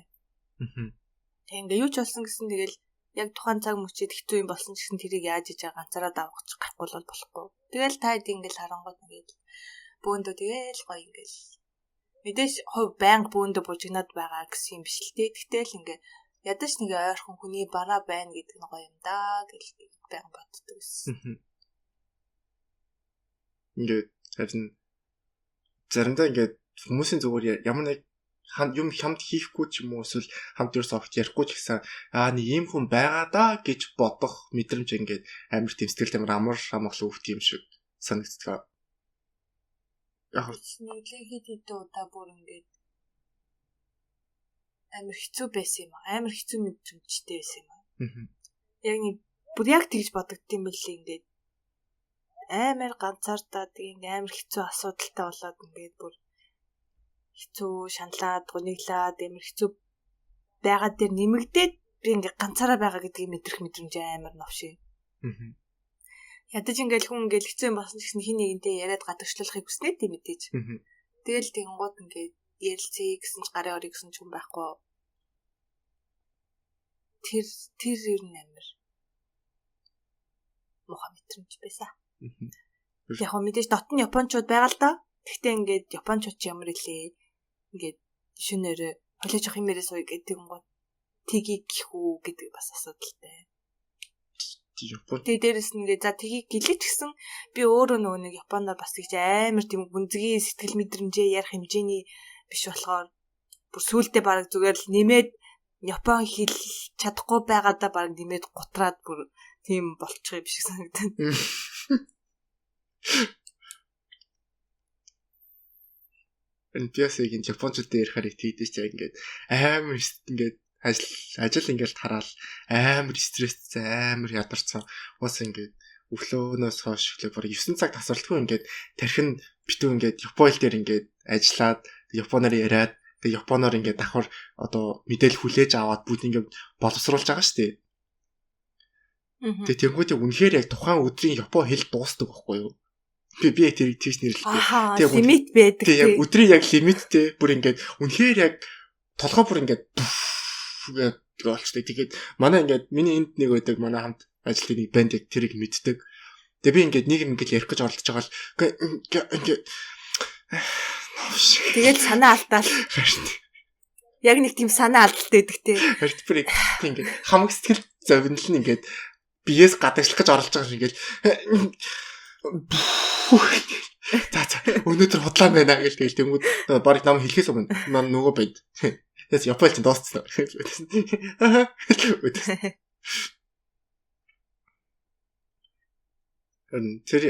Аа. Тэг ингээд юу ч болсон гэсэн тэгэл яг тухайн цаг мөчид хэцүү юм болсон ч гэсэн тэрийг яаж хийж байгаа ганцаараа давах гарахгүй бол болохгүй. Тэгэл та хэд ингээд харангууд ингээд бөөндөө тэгэл гоё ингээд Мэдээж хувь байнга бөөндө бужигнаад байгаа гэсэн юм биш л те. Тэгтэл ингээд ядаж нэг ойрхон хүний бараа байна гэдэг нь гоё юм да гэж байнга боддог гэсэн. Ингээд харин заримдаа ингээд хүмүүсийн зүгээр ямар нэг юм хамт хийхгүй ч юм уу эсвэл хамт ерөөсөө огт ярихгүй ч гэсэн аа нэг ийм хүн байгаа даа гэж бодох мэдрэмж ингээд амар тийм сэтгэлд амар амар амгалан өгдөг юм шиг санагддаг. Яг нэг хэд хэдэн удаа бүр ингээд амар хэцүү байсан юм аа. Амар хэцүү мэдрэмжтэй байсан юм аа. Яг нэг бүр яг тэгж бодогдсон юм билээ ингээд амар ганцаардаа тэг ингээд амар хэцүү асуудалтай болоод ингээд бүр хэцүү шаналаад гуниглаад амар хэцүү байгаа дээр нэмэгдээд би ингээд ганцаараа байгаа гэдгийг мэдрэх мэдрэмж амар новшээ. Ядаж ингээд хүн ингээд хэцүү юм болсон ч гэсэн хин нэгэнтэй яриад гадагшлуулахыг хүснэ тийм мэдээж. Тэгэл тэгэнгუут ингээд ярилцъя гэсэн ч гарын орё гэсэн ч хүн байхгүй. Тэр тэр ер нь амар муухай мэдрэмж байсан. Яг хөө мэдээж дотн японочууд байгаа л да. Гэхдээ ингээд японочууд ч ямар илээ. Ингээд шөнөөрөө холиож явах юм яриа сууя гэдэг юм гоо тгийг гих үү гэдэг бас асуудалтай. Япон. Тэгээ дээрэс нь ингээд за тгийг гэлээ ч гэсэн би өөрөө нөгөө нэг японоор бас тэгж амар тийм гүнзгий сэтгэл мэдрэмжээ ярих хэмжээний биш болохоор бүр сүултээ бараг зүгээр л нэмээд япон хэл чадахгүй байгаадаа бараг нэмээд гутраад бүр тийм болчих юм шиг санагдана. Энэ яг японочдод ярихаар тэгдэж чаа ингээд амар ингээд ажил ингээд тараал амар стресстэй амар ядарсан. Уус ингээд өглөөнөөс хойш өглөө бараг 9 цаг тасралтгүй ингээд тархин битүү ингээд япон хэл дээр ингээд ажиллаад японоор яриад тэг японоор ингээд давхар одоо мэдээлэл хүлээж аваад бүгд ингээд боловсруулж байгаа шүү дээ. Тэгээ тэнгуүтээ үнэхээр яг тухайн өдрийн япон хэл дуустдаг байхгүй юу? Би яг тэрийг тэгж нэрлэдэг. Тэг лимит байдаг. Тэг яг өдрийн яг лимиттэй бүр ингээд үнэхээр яг толгой бүр ингээд болчтой. Тэгээд манай ингээд миний энд нэг байдаг манай хамт ажилладаг нэг банд яг тэрийг мэддэг. Тэгээ би ингээд нэг юм ингээд ярих гэж оролдож байгаа л ингээд тэгэл санаа алдаал. Яг нэг тийм санаа алдалтай байдаг те. Харин бүр ингээд хамаг сэтгэл зовнил нь ингээд биеэс гадагшлах гэж оролдож байгаа юм ингээд за за өнөөдөр худлаа байна гэж тэгэл тэнгүүд барыг нам хэлхээс өмнө нөгөө банд. Тэгээс Японд чинь дууссан. Тэр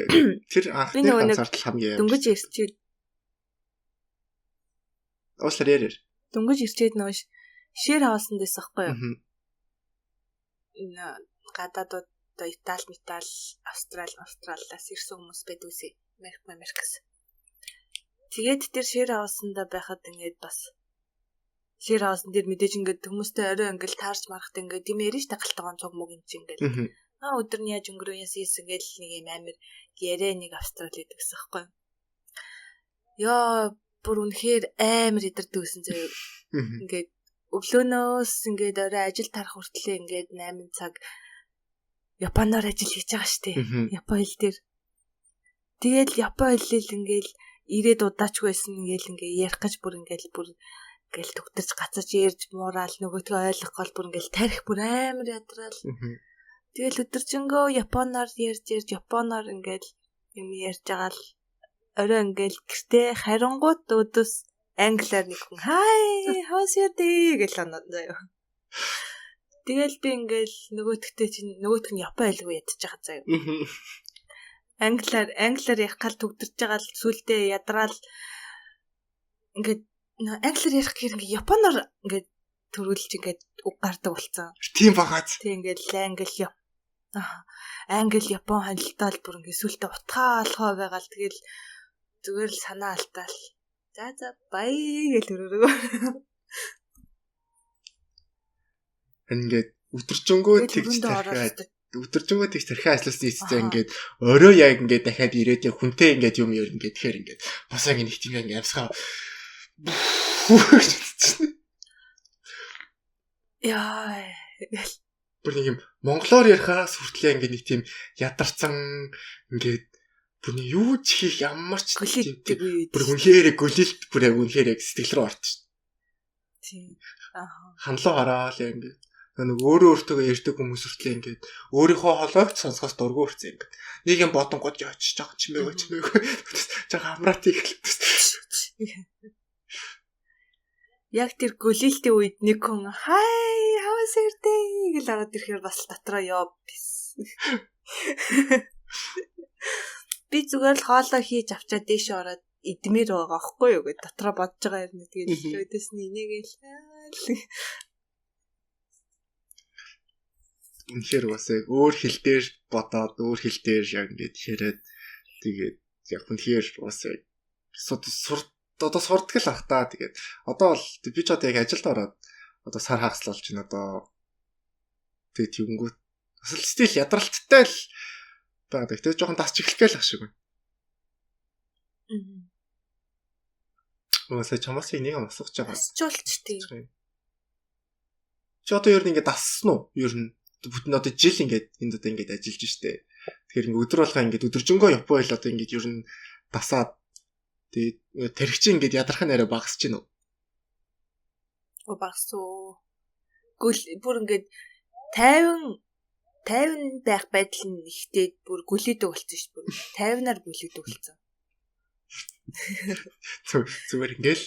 тэр анхны ганцаардал хамгийн дөнгөж ирчээд уушлаар яриар. Дөнгөж ирчээд нөгөө шэр хаусанд байсан хгүй юу? Энэ гадаадууд одоо Итали, Метал, Австрали, Австралиас ирсэн хүмүүс байдаг үсэ. Америк, Америкас. Тэгээд тэр шэр хаусанда байхад ингээд бас шэр хаусан дээр мэдээж ингээд хүмүүстэй орой ингээд таарч марахт ингээд юм ярина штэ галтгоон цуг мөг юм чи ингээд. Аа өдөр нь яаж өнгөрөө яасан хийсэн гээл нэг юм амар яриа нэг Австрали гэдэг гэсэн байхгүй. Йоо бүр үнэхээр амар идэрдэг гэсэн зөө. Ингээд өглөөнөөс ингээд орой ажил тарах хүртлээ ингээд 8 цаг Японоор ажил хийж байгаа штэ. Япон хэл дээр. Тэгэл Япон хэлэл ингээл ирээд удаачгүй байсан ингээл ингээ ярих гэж бүр ингээл бүр ингээл төгтөрч гацаж ярьж муураал нөгөөтгөө ойлгох гол бүр ингээл тарих бүр амар ядраал. Тэгэл өдөржингөө Японоор ярьж ярьж Японоор ингээл юм ярьж байгаа л орой ингээл гэртээ харангуут өдөөс англиар нэг хүн hi how's your day гэж оноо заяа. Тэгэл би ингээл нөгөөтгтээ чинь нөгөөтг нь Япон хэлгүй ядчих байгаа заяа. Англиар ярих гал төгдөрж байгаа л сүулдэ ядраал ингээд англиар ярих гэхээр ингээд японоор ингээд төрүүлж ингээд үг гардаг болсон. Тийм багаз. Тийм ингээд англи англи япон холилдоод бүр ингээд сүултээ утгаа алхаа байгаал тэгэл зүгээр л санаа алтаал. За за бай гэж өрөөрөө. Ингээд өдөржингөө тэгж тархиад өдөржингөө тэгж тархиа ажилласан эцэстээ ингээд орой яг ингээд дахиад ирээд яг хүнтэй ингээд юм ярина ингээд тэгэхээр ингээд бас яг нэг тийм яг амьсгаа Яа. Бүр нэг юм монголоор ярихаас хүртлээ ингээд нэг тийм ядарсан ингээд Бүр нэг юу ч хийх ямар ч тийм бүр үнэхээр гөлөлт бүр яг үнэхээр яг сэтгэл рүү орт шүү. Тийм. Аа. Ханлуу хараал яг ингээд нэг өөрөө өөртөө ярьдаг хүмүүс хүртлээ ингээд өөрийнхөө хоолойг сонсохоос дургүй хүрсэн ингээд. Нэг юм бодонгууд яач жоо чимээгөө чимээгөө. Жоо амраат эхэлсэн. Яг тэр гөлөлтийн үед нэг хүн хай how was your day гэж ороод ирэхээр бас дотроо ёо бис. Би зүгээр л хоолоо хийж авчаад дээшээ ороод идмээр байгаа байхгүй юу гэд дотроо бодож байгаа юм. Тэгээд өөдөөс нь инээгээл. Үнэхээр бас яг өөр хэл дээр бодоод өөр хэл дээр яг ингээд яриад тэгээд яг үнэхээр бас яг одоо сурдаг л ах та. Тэгээд одоо бол би ч одоо яг ажилд ороод одоо сар хагас болж байна одоо. Тэгээд тэгэнгүүт бас л стил ядралттай л байгаа. Тэгээд жоохон дасч эхлэх гээл ах шиг байна. Уусаа чамаас нэг юм асуух гэж байгаа. Асчуулч тийм. Чи одоо ер нь ингээд дассан уу? Ер нь бүтэн одоо жил ингээд энд одоо ингээд ажиллаж штэ. Тэгэхээр ингээд өдөр болгоо ингээд өдөржингөө Япон хэл одоо ингээд ер нь дасаад тэгээд тархич ингээд ядрах нь арай багасч гин үү? Оо багас уу. Гүл бүр ингээд 50 байх байдал нь ихтэй бүр гүлийдэг болсон шүү дээ. 50-аар гүлийдэг болсон. Зүгээр ингээл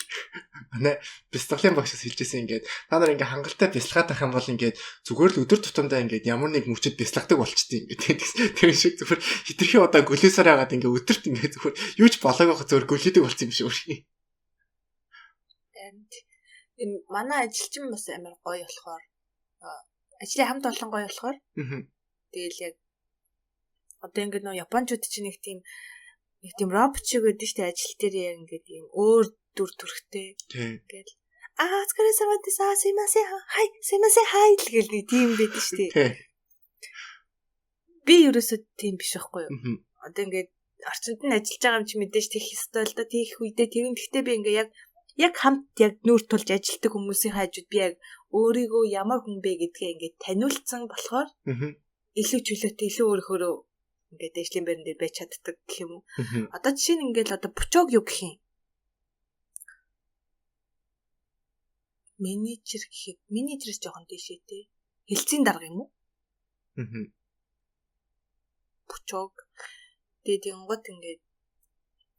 манай бяцлаглалын багшаас хэлжсэн ингээд та нар ингээ хангалттай бяцлагаад байх юм бол ингээд зүгээр л өдөр тутамдаа ингээд ямар нэг мөчөд бяцлагдаг болчтой ингээд тэр шиг зүгээр хитрхи удаа гөлөөсөр хагаад ингээ өдөрт ингээ зүгээр юу ч болоог байх зүгээр гөлөөдөг болсон юм шиг үр. Манай ажилчин бас амар гоё болохоор ажлын хамт олон гоё болохоор тэгэл яг одоо ингээд нөө японочууд чинь нэг тийм робот шиг байдаг шүү дээ ажил дээр яг ингээд ийм өөр дүр төрхтэй. Ингээл аа цэрэсээ дисаа симасе хай симасе хай гэл нэг тийм байдаг шүү дээ. Би ерөөсөө тийм биш байхгүй юу? Одоо ингээд орчинд нь ажиллаж байгаа юм чи мэдээж тех ёстой л да. Тех үедээ тэр нь гэхдээ би ингээд яг хамт яг нүүр тулж ажилладаг хүмүүсийн хажууд би яг өөрийгөө ямар хүн бэ гэдгээ ингээд таниулсан болохоор илүү чөлөөтэй илүү өөрөөхөө ингээд ажлын байран дээр байж чаддаг гэх юм уу. Одоо жишээ нь ингээд одоо бучог юу гэх юм? Менежер гэхэд менежерээс жоохон дээшээ те. Хэлцийн дарга юм уу? Бучог. Тэгээд янгот ингээд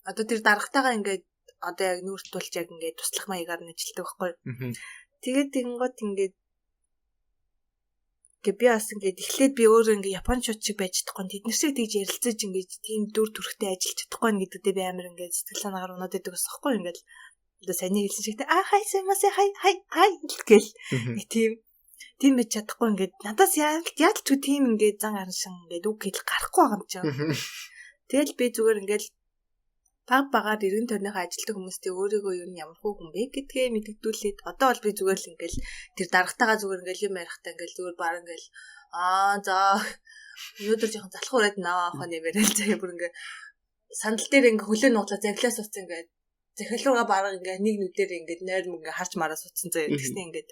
одоо тэр даргатайгаа ингээд одоо яг нүүр тулж яг ингээд туслах маягаар нь ажилладаг байхгүй юу? Тэгээд тэгэнгот ингээд би бас ингээд эхлээд би өөрөө ингээд японочууд шиг байж чадахгүй. Тэд нар шиг тэгж ярилцаж ингээд тийм дүр төрхтэй ажиллаж чадахгүй гэдэгтээ би амар ингээд сэтгэл санаагаар унаад байдаг бас байхгүй ингээд одоо саяны хэлсэн шиг аа хай сэмасэ хай хай хай гэл тийм байж чадахгүй ингээд надаас яаж ч тийм ингээд зан араншин ингээд үг хэл гарахгүй байгаа юм чинь. Тэгэл би зүгээр ингээд баг багаар эргэн тойрныхоо ажилтдаг хүмүүстэй өөрийгөө юу нь ямар хүн бэ гэдгээ мэдэгдүүлээд одоо бол би зүгээр л ингээл тэр даргатайгаа зүгээр ингээл юм ярихтаа ингээл зүгээр баг ингээл аа за өнөөдөр жоохон залах ураад наваа авах нь юм яриад заяа бүр ингээ сандал дээр ингээ хөлөө нууглаа завлаа сууцсан ингээ захил руугаа бараг ингээ нэг нүдээр ингээ нойр мөнгө харж мараа суудсан заяа тэгснэ ингээд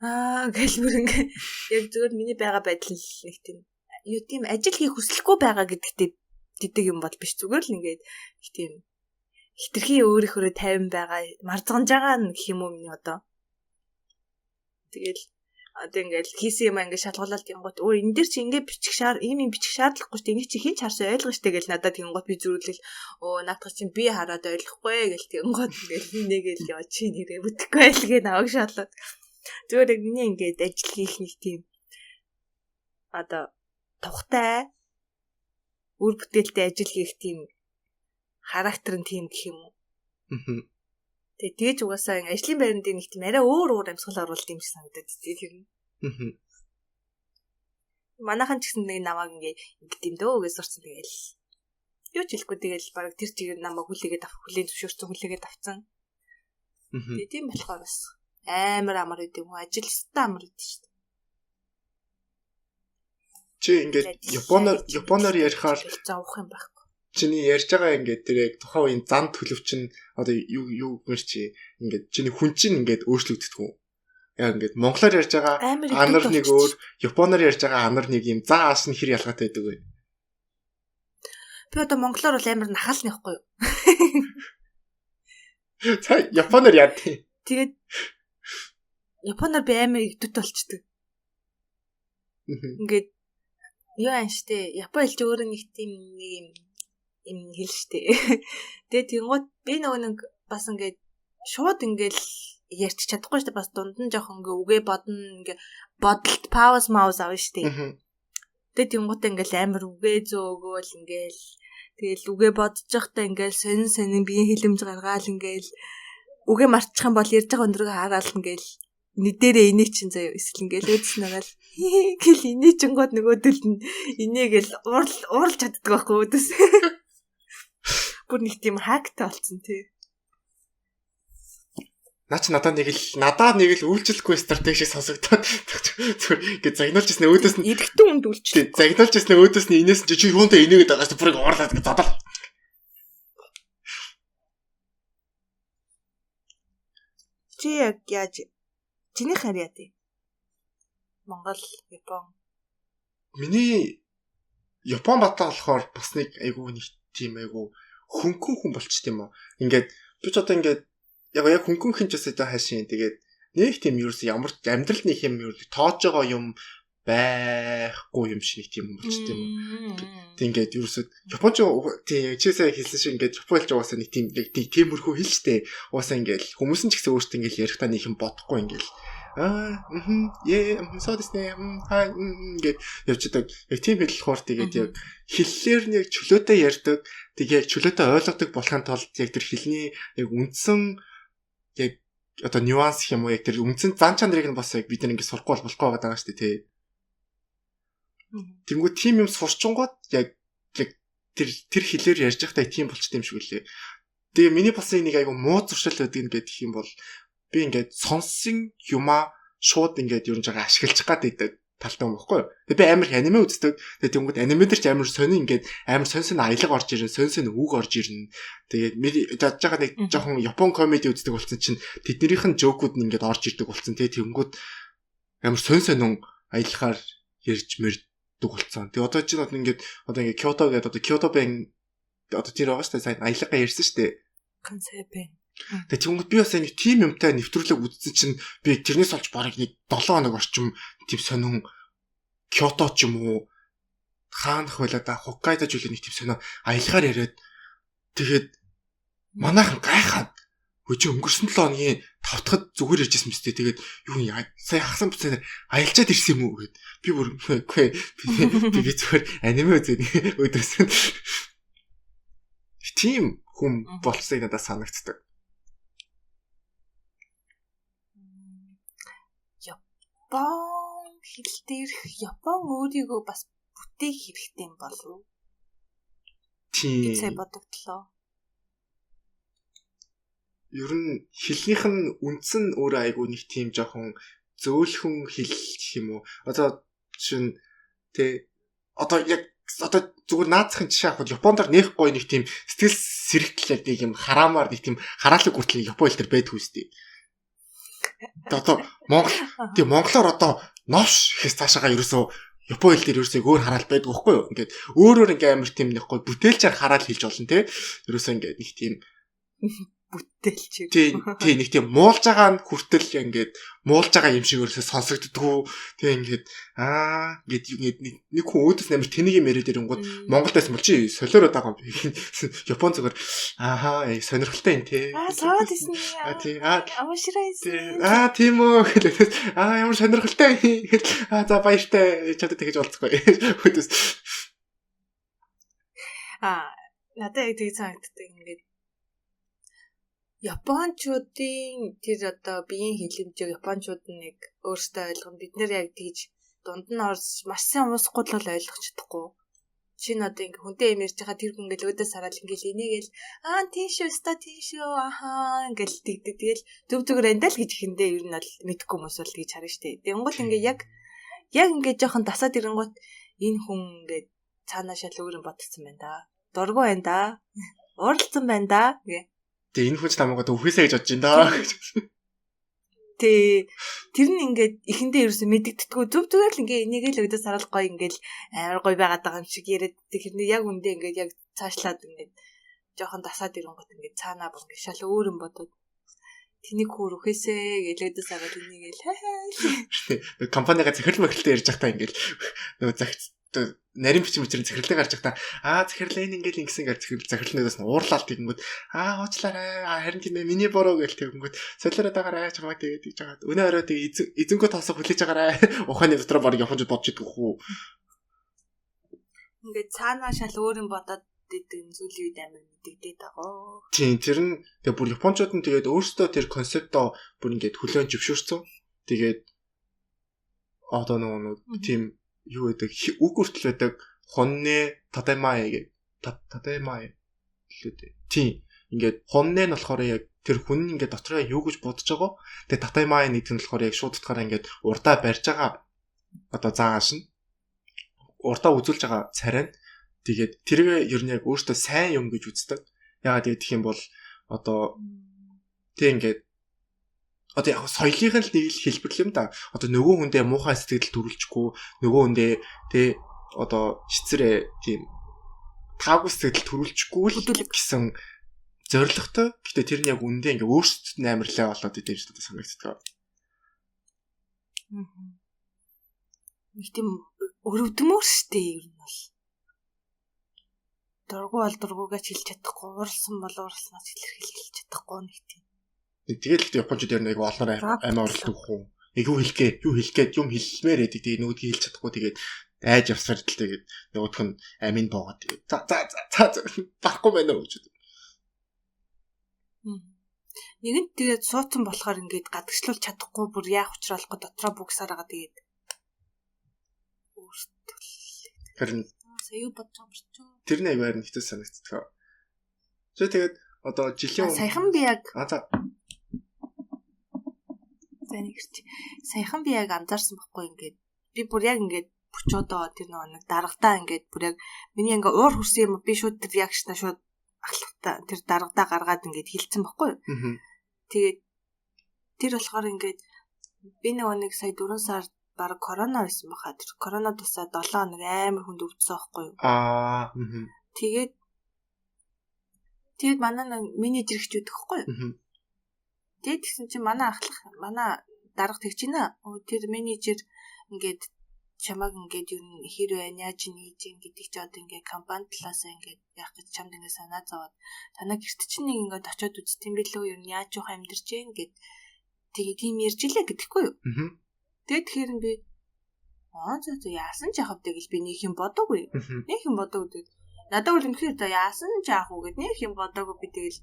аа гэл бүр ингээ яг зүгээр миний байгаа байдал нэг тийм юу тийм ажил хийх хүсэлгүй байгаа гэдэгтээ гэдэг юм бол биш зүгээр л ингээд их тийм хитрхи өөрийнхөө тайван байгаа марзганж байгаа нь гэх юм уу миний одоо тэгэл одоо ингээд хийсэн юм ингээд шалгуулаад тэнгуут өө энэ дээр чи ингээд бичих шаар ийм юм бичих шаардлагагүй шүү дээ энийг чи хин ч харсан ойлгоно шүү дээ гэл надад тэнгуут би зөрүүлэл өө наадах чинь би хараад ойлгохгүй гэл тэнгуут ингээд хинээгээл яа чи нэрээ бүтэхгүй байл гэ наваг шалаад зүгээр яг миний ингээд ажил хийх нэг тийм одоо тухтай үр бүтээлтэй ажил хийх тийм характер нь тийм гэх юм уу. Тэгээ тэгэж угаасаа ажлын байран дээр нэг тийм арай өөр өөр амьсгал оруулалт юм шиг санагдаад тэр нь. Манайхан ч гэсэн нэг намайг ингээ ингэдэм дөө гэж сурцсан тэгэл. Юу ч хэлэхгүй тэгэл бараг тэр чигээр намайг хүлээгээд авах хүлээн зөвшөөрсөн хүлээгээд авцсан. Тэгээ тийм болохоор бас амар амар гэдэг юм уу ажил өстой амар гэдэг шүү дээ. Чи ингээд японоор ярихаар зовох юм байхгүй. Чиний ярьж байгаа ингээд тэр яг тухайн үеийн зан төлөв чинь одоо юу гэмээр чи ингээд чиний хүн чинь ингээд өөрчлөгддөг үү? Яг ингээд монголоор ярьж байгаа анар нэг өөр, японоор ярьж байгаа анар нэг юм зан ааш нь хэр ялгаатай байдаг вэ? Би одоо монголоор бол амар нахаална яахгүй юу? За японоор яа тий. Тэгээд японоор би амар игдэт болчдөг. Ингээд юу аан штэ. Япон хэл чи өөрөө нэг тийм нэг юм юм хэл штэ. Тэгээд тэнгууд би нөгөө нэг бас ингээд шууд ингээд ярьч чадахгүй штэ. Бас дунд нь жоохон ингээ үгээ бодно ингээ бодолт пауз маус авна штэ. Тэгээд тэнгуут ингээл амар үгээ зөөгөөл ингээл тэгэл үгээ бодож байхдаа ингээл сонин сонин биеийн хилэмж гаргаал ингээл үгээ мартчих юм бол ярьж байгаа өндрөгөө хараал ингээл нэг дээрээ инээ чин заяа эсвэл ингээл өөдс нагаал гэл инээ чингод нөгөөдөл нь инээгээл уурал ууралж чаддаг байхгүй өөдөөс. Бүр нэг тийм хактай болцсон тий. Наа чи надад нэг л үйлчлэхгүй стратеги шиг сонсогдоод зүгээр ингээд загнуулж ирсэн өөдөөс нь эрэгтэй хүнд үйлчлэх. Загнуулж ирсэн өөдөөс нь инээс чи юунтай инээгээд байгаас бүр уурлаад ингээд зодол. Чи яг яаж чиний харь яа тий? Монгол, Япон. Миний Япон батаа болохоор бас нэг айгүй нэг тийм айгүй хөнгөн хүн болчт юм уу. Ингээд би ч одоо ингээд яг хөнгөн хин ч бас одоо хайшин тэгээд нэг тийм ерөөс ямар амьдрал нэг юм ер тоож байгаа юм байхгүй юм шиг нэг тийм хүн болчт юм уу. Тэг ингээд ерөөсөө Японч тийм чи сая хэлсэн шиг ингээд Япон хэлж угаасаа нэг тийм нэг тиймэрхүү хэл штэ. Угаасаа ингээд хүмүүс нь ч гэсэн өөртөө ингээд ярихдаа нэг юм бодохгүй ингээд аа so this нэ хай ингээд явчихдаг. Яг тийм хэл болохоор тэгээд яг хэллээр нь яг чөлөөтэй ярьдаг. Тэгээд яг чөлөөтэй ойлгодог болохын тулд яг тэр хэлний яг үндсэн яг одоо нюанс гэх юм уу яг тэр үндсэн зан чанарыг нь бас яг бид нар ингээд сурахгүй бол болохгүй байгаа шүү дээ тий. Тэнгүү тийм юм сурчингууд яг тэр хэлээр ярьж байхдаа тийм болчт юм шиг үлээ. Тэгээ миний бас нэг айгу муу зуршил байдаг нь гэдэг юм бол би ингээд сонссон юмаа шууд ингээд ер нь жага ашиглаж гад байдаг талтай юм баггүй юу. Тэгээ би амар их аниме үздэг. Тэгээ тэнгууд аниме дээр ч амар сонин ингээд амар сонь сонь аялга орж ирнэ, сонь сонь үг орж ирнэ. Тэгээд жадж байгаа нэг жоохон Япон комеди үздэг болсон чинь тэднийх нь жокууд нь ингээд орж ирдэг болсон. Тэгээ тэнгууд амар сонь сонин аялахаар ярьж мэрдэг болсон. Тэгээ одоо чинь одоо ингээд одоо ингээд Кёто гэдэг одоо Кёто бэн одоо тэр байгаа шүү дээ. Сайн аялгаа ярьсан шүү дээ. Кансай бэн. Тэгээ тэнгууд би бас нэг тийм юмтай нэвтрүүлэг үзсэн чинь би тэрнээс олж бараг нэг 7 хоног орчим тийм сонин Кёто ч юм уу хаанах байлаа да Хоккайдо ч үлээ нэг тийм сонио аялгаар яриад тэгээд манайхан гайхаад хөө чи өнгөрсөн 7 хоногийн тавтахад зүгээр ярьжсэн мэт тэгээд юу юм сая хагсан буцаар аялчаад ирсэн юм уу гэд би бүр үгүй би зүгээр аниме үзээд өдөөс тийм хүн болцсыг надад санагддаг. Япон хэл дээрх Япон өөрийгөө бас бүтээх хэрэгтэй юм болов уу? Тийм. Гэж сая бодогдлоо. Ер нь хэлнийх нь үндсэн нь өөрөө айгүй нэг тийм жоохон зөөлхөн хэл гэх юм уу. Одоо жишээ нь тэ одоо яг одоо зүгээр наацхийн жишээ авахад Япондор нэх гоё нэг тийм сэтгэл сэрэгтэл яг нэг юм хараамаар нэг тийм хараалыг хүртэл Япон хэл төр байдгүй үстэй. Одоо Монгол тийм монголоор одоо новш гэхээс цаашаага ерөөсөө Япон хэл дээр ерөөсөө өөр хараал байдаг байхгүй юу? Ингээд өөрөөр ингээ амар тийм нэг гоё бүтээлчээр хараал хийж болно те. Ерөөсөө ингээд нэг тийм бүтээлч. Тий, тий нэг тийм муулж байгаа нь хүртэл ингээд муулж байгаа юм шиг ерөөсөө сонсогддгүү. Тий ингээд аа ингээд нэг хүн өөдөөс амар тэнийг юм яриад ирэнгүүт Монголд байсан бол чи солиороод байгаа юм. Япон зүгээр ааха сонирхолтой юм тий. Аа саад исэн. Аа тий. Аа уушраа Аа тийм үү гэлээ. Аа ямар сонирхолтой. Аа за баяртай. Чаддаг тэгэж болцохгүй. Өөдөөс. Аа надад яг тэгж санагддаг ингээд Япончуудын тэр одоо биеийн хэлэмжийг японочууд нэг өөрсдөө ойлгоно. Бид нэр яг тэгж дунд нь орж маш сайн уусахгүй л ойлгох чадахгүй. Жишээ нь одоо ингээ хүнтэй юм ярьж байгаа тэр хүн ингээл өөдөөс хараад ингээл инээгээл аа тийм шүү өстой тийм шүү ахаа ингээл тэгдэг. Тэгэл зөв зүгээр андаа л гэж ихэндээ ер нь бол мэдхгүй хүмүүс бол тэгж харна штэ. Тэнгуут ингээ яг ингээ жоохон дасаад ирэнгуут энэ хүн ингээ цаанаа шал өөр юм бодсон байна да. Дургу байна да. Ууралцсан байна да гэ. Тэгээ энэ хүн ч тамаагаа үхээсэй гэж бодож байна даа. Тэ тэр нь ингээд эхэндээ ерөөсө мэдэгддэггүй зөв зүгээр л ингээ энийг л өдөөс хараад гоё ингээл амар гоё байгаад байгаа юм шиг яриад тэр яг үндэ ингээд яг цаашлаад ингээд жоохон дасаад ирэнгүүт ингээд цаанаа бүр ингээд шал өөр юм бодоод тэнийг хүүрөхээсээ гэлээдээс агаад энийг л хаа. Компанигаа захирал махиралтай ярьж байхдаа ингээд нөгөө нарийн бичим бичрэн захирлыг гарч байхдаа аа захирлаа энэ ингээл ингэсэн гэр захирлнуудаас нь уурлал тэгэнгүүт аа уучлаарай харин тийм ээ миний буруу гэл тэгэнгүүт солиороо дагаарай чамайг тэгээд гэж жагаад өнөө орой тэгээ эзэнгөө тоосоо хүлээж агаарай ухааны дотор баг японочд бодож идэх үү. Ингээд цаанаа шал өөр юм бодоод идэг нь сүүлийн үед амар мэдэгдээд байгаа. Тийм тэр нь тэгээ бүр японочууд нь тэгээд өөрсдөө тэр концептоо бүр ингээд хүлээн зөвшөөрсөн. Тэгээд одоо нөгөө тийм юу гэдэг үг хүртэл байдаг хонне тадаймаа гэдэг тадаймаа лээ дээ. Тийм. Ингээд хонне нь болохоор яг тэр хүн ингээд дотроо юу гэж бодож байгаа. Тэгээ татаймаа гэдэг нь болохоор яг шууд утгаараа ингээд урдаа барьж байгаа одоо зааш нь урдаа үзүүлж байгаа царай нь тэгээд тэргээ ер нь яг өөртөө сайн юм гэж үздэг. Яагаад гэх юм бол одоо тэг ингээд одоо яг соёлын л нэг л хэлбэр юм да. Одоо нөгөө хүндээ муухай сэтгэл төрүүлчихгүй, нөгөө хүндээ тэ одоо шицэрээ тийм таагүй сэтгэл төрүүлчихгүй л гэсэн зорилготой. Гэтэ тэр нь яг үндэ ингээ өөрсдөд нь амарлаа болоод идэв шүү дээ санагддаг. Нэг тийм өрөвдмөр штэ ер нь бол. Дургу бол дургугаа ч хэлж чадахгүй, ууралсан бол ууралснаа ч илэрхийлж чадахгүй нэг тийм. Тэгэл л японочууд ер нь айгу олноор амиа орлдог хүү. Нэг юу хэлэх гээ, юу хэлэх гээд юм хэлмээр байдаг. Тэгээ нөгөөдгийг хэлж чадахгүй тэгээд айж явсаар л тэгээд нөгөөх нь амийн боогод тэгээд за за за за барахгүй байна уу гэж. Нэгэнт тэгээд суудсан болохоор ингээд гадагшлуулж чадахгүй бүр яах учраалахгүй дотроо бүгсаар байгаа тэгээд өөртөө харин сая юу бодож байгаа юм чи. Тэр нэг айгу харин хэцүү санагддаг. За тэгээд одоо жилийн саяхан би яг за за нэг хэрч. Саяхан би яг анзаарсан байхгүй ингээд би бүр яг ингээд бүчүүдөө тэр нэг даргадаа ингээд бүр яг миний ингээ уур хүрсэн юм би шууд тэр реакшнаа шууд ахлахтаа тэр даргадаа гаргаад ингээд хилцсэн байхгүй. Тэгээд тэр болохоор ингээд би нэг сая 4 сар баг корона байсан баха. Тэр корона тусаа 7 хоног амар хүнд өвдсөн байхгүй юу. Аа. Тэгээд манай менежер ихч өгдөг байхгүй юу. Тэгээд тэгсэн чинь манай ахлах манай дарга тэгж байна. Тэр менежер ингээд чамаг ингээд юу хэр байна, яаж нээж ин гэдэг чи одоо ингээд компани талаасаа ингээд яах гэж чамд ингээд санаа зовоод танаа гэрт чинь нэг ингээд очиод үзтiin билүү юу яаж явах амьдарч гин гэд тийм ярьж илээ гэдэхгүй юу. Тэгээд тэгэхээр би аа за за яасан ч яах вэ гэж би нэг юм бодоогүй. Нэг юм бодоогүй. Тэгээд надад бол үнэхээр за яасан ч яах вэ гэд нэг юм бодоогүй би тэгэл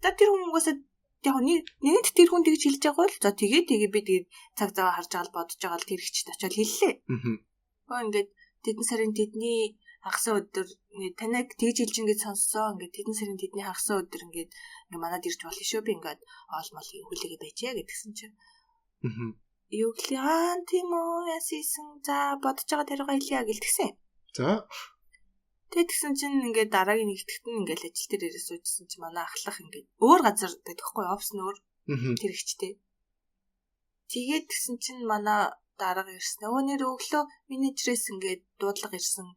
за тэр хүмүүгээсээ яг нэгэнт тэр хүн тэгж хэлж байгаа бол за тэгээ би тэгээд цаг зав харж байгаа л бодож байгаа л тэр ихчд очиод хэллээ. Гоо ингээд тэдэн сарын тэдний хагас өдөр ингээд танайг тэгж хэлж ингээд сонссон ингээд тэдэн сарын тэдний хагас өдөр ингээд ингээд манад ирж болно шүү би ингээд оол мол хүлээгээ байжээ гэдгсэн чинь. Юу гэлээ аа тийм үү яасан за бодож байгаа тэргээ хэлье гэлтгсэн. За. Тэгээд тэгсэн чинь ингээд дараагийн нэгтгэхт нь ингээд ажил дээр ирээ суужсэн чинь манай ахлах ингээд өөр газар байдаг хгүй офс нь өөр тэр ихчтэй. Тэгээд тэгсэн чинь манай дарга ирсэн. Өө нэр өглөө менежерээс ингээд дуудлага ирсэн.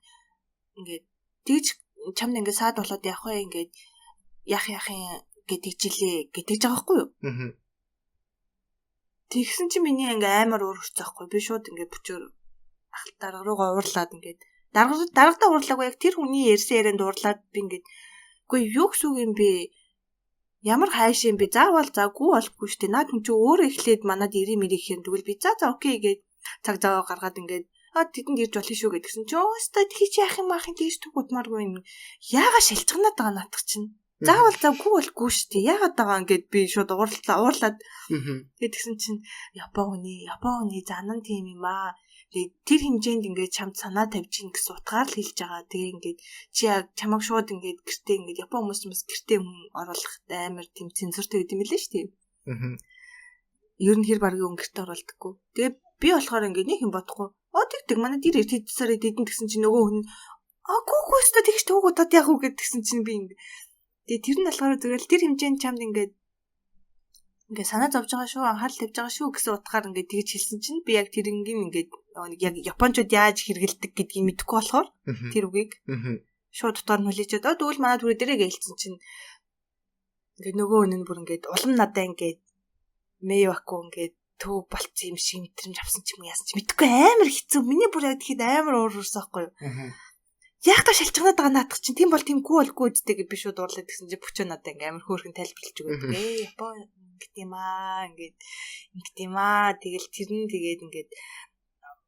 Ингээд тэгж чамд ингээд саад болоод явах вэ ингээд яах юм гэдэг жилээ гэдэг жаа байхгүй юу? Тэгсэн чинь миний ингээд амар уур хүрсэн байхгүй. Би шууд ингээд бүчээр ахлах дарга руугаа уурлаад ингээд даргадаа уурлаагүй яг тэр хүний ярьсан ярианд уурлаад би ингээд үгүй юу гэсэн үг юм бэ? Ямар хайш юм бэ? Заавал заагүй болохгүй шүү дээ. Наад хүн чи өөрөө эхлээд манад ирээ мэрээ гэхээр тэгвэл би за за окей гээд цаг зав гаргаад ингээд тэдэнд ирж болно шүү гэдгсэн чи өөстой тийч яах юм аах юм тийч түг удмааргүй юм. Яага шалчганаад байгаа наадах чинь. Заавал завгүй болохгүй шүү дээ. Яагаад байгаа ингээд би шууд уурлаад тэгээд тэгсэн чинь Япон хүний занан тийм юм аа. Тэгээд тэр хэмжээнд ингээд чамд санаа тавьж ийн гэсэн утгаар л хэлж байгаа. Тэгээ ингээд чи яг чамаг шууд ингээд гэртээ ингээд Япон хүмүүс бас гэртээ хүн оруулах амар тийм цензуртэй гэдэг юм лээ шүү дээ. Ер нь хэр баргийн хүн гэртээ оруулдаггүй. Тэгээ би болохоор ингээд нэг юм бодохгүй. Тэг манай дэр хэд сарын дэдэн тэгсэн чинь нөгөө хүн гүү өстө тэгш түүг удаад яг уу гэдгсэн чинь би ингээд тэгээ тэр нь болохоор зүгээр л тэр хэмжээнд чамд ингээд санаа зовж байгаа шүү, анхаарал тавьж байгаа шүү гэсэн утгаар ингээд тэгж хэлсэн чинь би яг тэрнгийн ингээд яг японочууд яаж хэрэгэлдэг гэдгийг мэдэхгүй болохоор тэр үгийг Шууд дотоор нь хүлээчээд тэгвэл манай түрээ дээрээ гэлцэн чинь ингээд нөгөө хүн нь бүр ингээд улам надаа ингээд мэйваку ингээд төв болцсон юм шиг мэдрэмж авсан ч юм яасан ч мэдэхгүй амар хэцүү. Миний бүр яг тэгэхэд амар уур урсан байхгүй юу. Яг та шалчганаад байгаа наадах чинь тийм бол тиймгүй болгүй үсттэй гэж би шууд уурлаад гэсэн чинь бүчөө надаа ингээ амар хөөрхөн тайлбарлаж өгөөд Япон ингэт юм аа ингээд ингэт юм аа тэгэл тэр нь тэгээд ингээд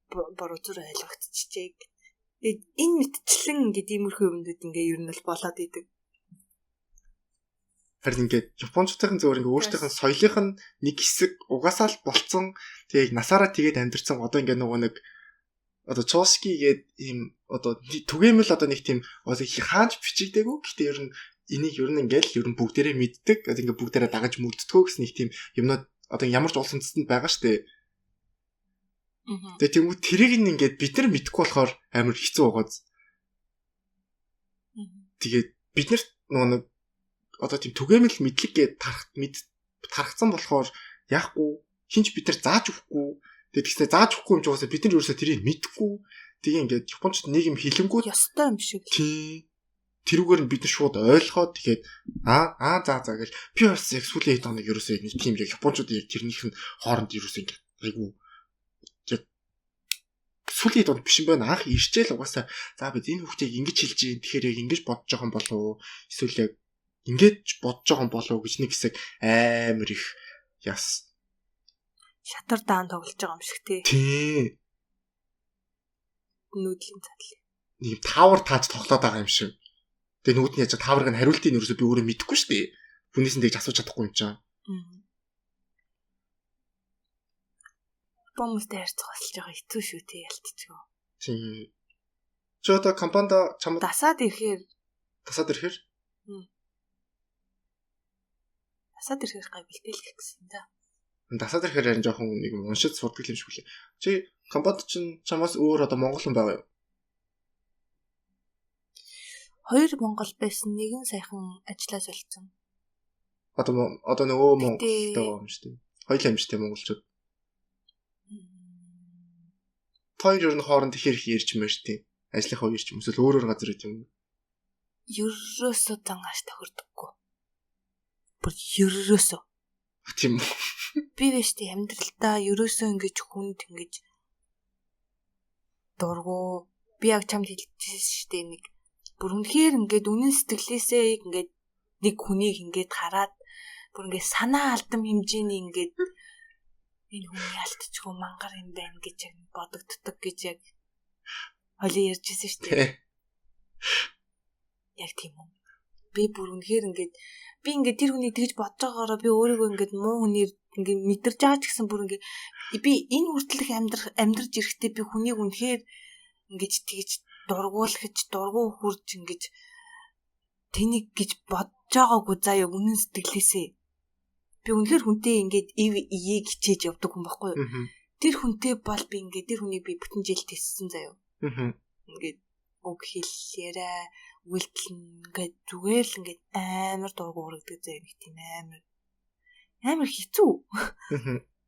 буруу зүр ойлгогдчихжээ. Тэгээд энэ мэтчлэн ингээд иймэрхүү юмнууд ингээ ер нь бол болоод идэг. Харин ингээд японочдын зөвөр ингээ өөрсдийнх нь соёлынх нь нэг хэсэг угаасаа л болцсон. Тэгээд насаараа тэгээд амьдэрсэн. Одоо ингээ нөгөө нэг одоо Чоски гээд ийм одоо түгээмэл одоо нэг тийм хаанч бичигдээгүй. Гэтэ ер нь энийг ер нь ингээл ер нь бүгдээрээ мэддэг. Одоо ингээ бүгдээрээ дагаж мөрддгөө гэсэн нэг тийм юмнууд одоо ямар ч улс үндэстэнд байгаа штэ. Тэгээ тэгвэл тэрийг нь ингээд бид нар мэдэхгүй болохоор амар хэцүү байгааз. Тэгээд бид нарт нөгөө нэг одоо тийм түгээмэл мэдлэг гээд тархацсан болохоор яахгүй хинч бид нар зааж өгөхгүй. Тэгээд тэгснэ зааж өгөхгүй юм чи угаасаа бид нар ерөөсөө тэрийг мэдэхгүй. Тэгээ ингээд японочд нэг юм хэлэнгүүт ёстой юм шиг. Тийм. Тэрүүгээр нь бид нар шууд ойлгоод тэгээд аа за за гэл би бас яг сүүлийн хэд хоног ерөөсөө нэг тийм яг японочууд яг тэрнийх нь хооронд ерөөсөө ингээд айгу яг сүүлийн хэд хоног биш юм байна. Анх ирчээл угаасаа за бид энэ хүүхдийг ингэж хэлж юм. Тэгэхээр яг ингэж бодож байгаа юм болов уу? Эсвэл яг ингэж бодож байгаа юм болов уу гэж нэг хэсэг амар их яс. Шатар даан тоглож байгаа юм шиг тий. Тий. Нүүдлийн задал. Нэг таавар тааж тоглоод байгаа юм шиг. Тэгээ нүд нь яаж тааварыг нь хариултыг нь ерөөсөө би өөрөө мэдэхгүй шүү дээ. Хүнээс нь тэгж асууж чадахгүй юм чаа. Бомбостой харьцах бас л жоохон хэцүү шүү тий ялтчихгүй. Тийм. Чи одоо компанид чамд дасаад ирэхээр дасаад ирэхээр гай бэлтээлэх гэсэн юм да. Дасаад ирэхээр харин жоохон нэг юм уншиж сурдаг юм шиг үлээ. Чи компанид чинь чамаас өөр одоо монгол хүн байгаа юу? 2 монгол байсан. Нэг нь саяхан ажиллаа солилцсон. Одоо нөгөө монголтой байгаа юм шүү дээ. Хоёул юм шүү дээ монголчууд. Хоёр ер нь хооронд их ярьж мэрч тийм. Ажлынхаа үеэр ч юм эсвэл өөр өөр газар гэдэг юм. Ерөөсөө зангааш тохирдоггүй. Бүр ерөөсөө. Тийм үү. Би биш тийм амьдралдаа ерөөсөө ингэж хүнд ингэж дургу. Би яг чамд хэлчихсэн шүү дээ нэг. Бүр үнэхээр ингээд үнэн сэтгэлээсээ ингээд нэг хүнийг ингээд хараад бүр ингээд санаа алдам хэмжээний ингээд энэ хүн ялтчгүй мангар юм байна гэж яг бодогддог гэж яг холын ярьжсэн шүү дээ. Яг тийм үү. Би бүр үнэхээр ингээд би ингээд тэр хүнийг тэгж бодож байгаагаараа би өөрийгөө ингээд муу хүнээр ингээд мэдэрч байгаа ч гэсэн бүр ингээд би энэ хүртэлх амьдрах амьдарч ирэхдээ би хүнийг үнэхээр ингээд тэгж дургуулгаж дургу хурж ингэж тэнийг гэж бодож байгаагүй заа яг үнэн сэтгэлээсээ. Би үнэхээр хүнтэй ингээд ив ийг хичээж явдаг хүн байхгүй юу? Тэр хүнтэй бол би ингээд тэр хүнийг би бүтэн жил тестсэн заяа. Ингээд үг хэл яриа үйлдэл ингээд зүгээр л ингээд амар дургу урагдаг заяа нэг тийм амар хэцүү.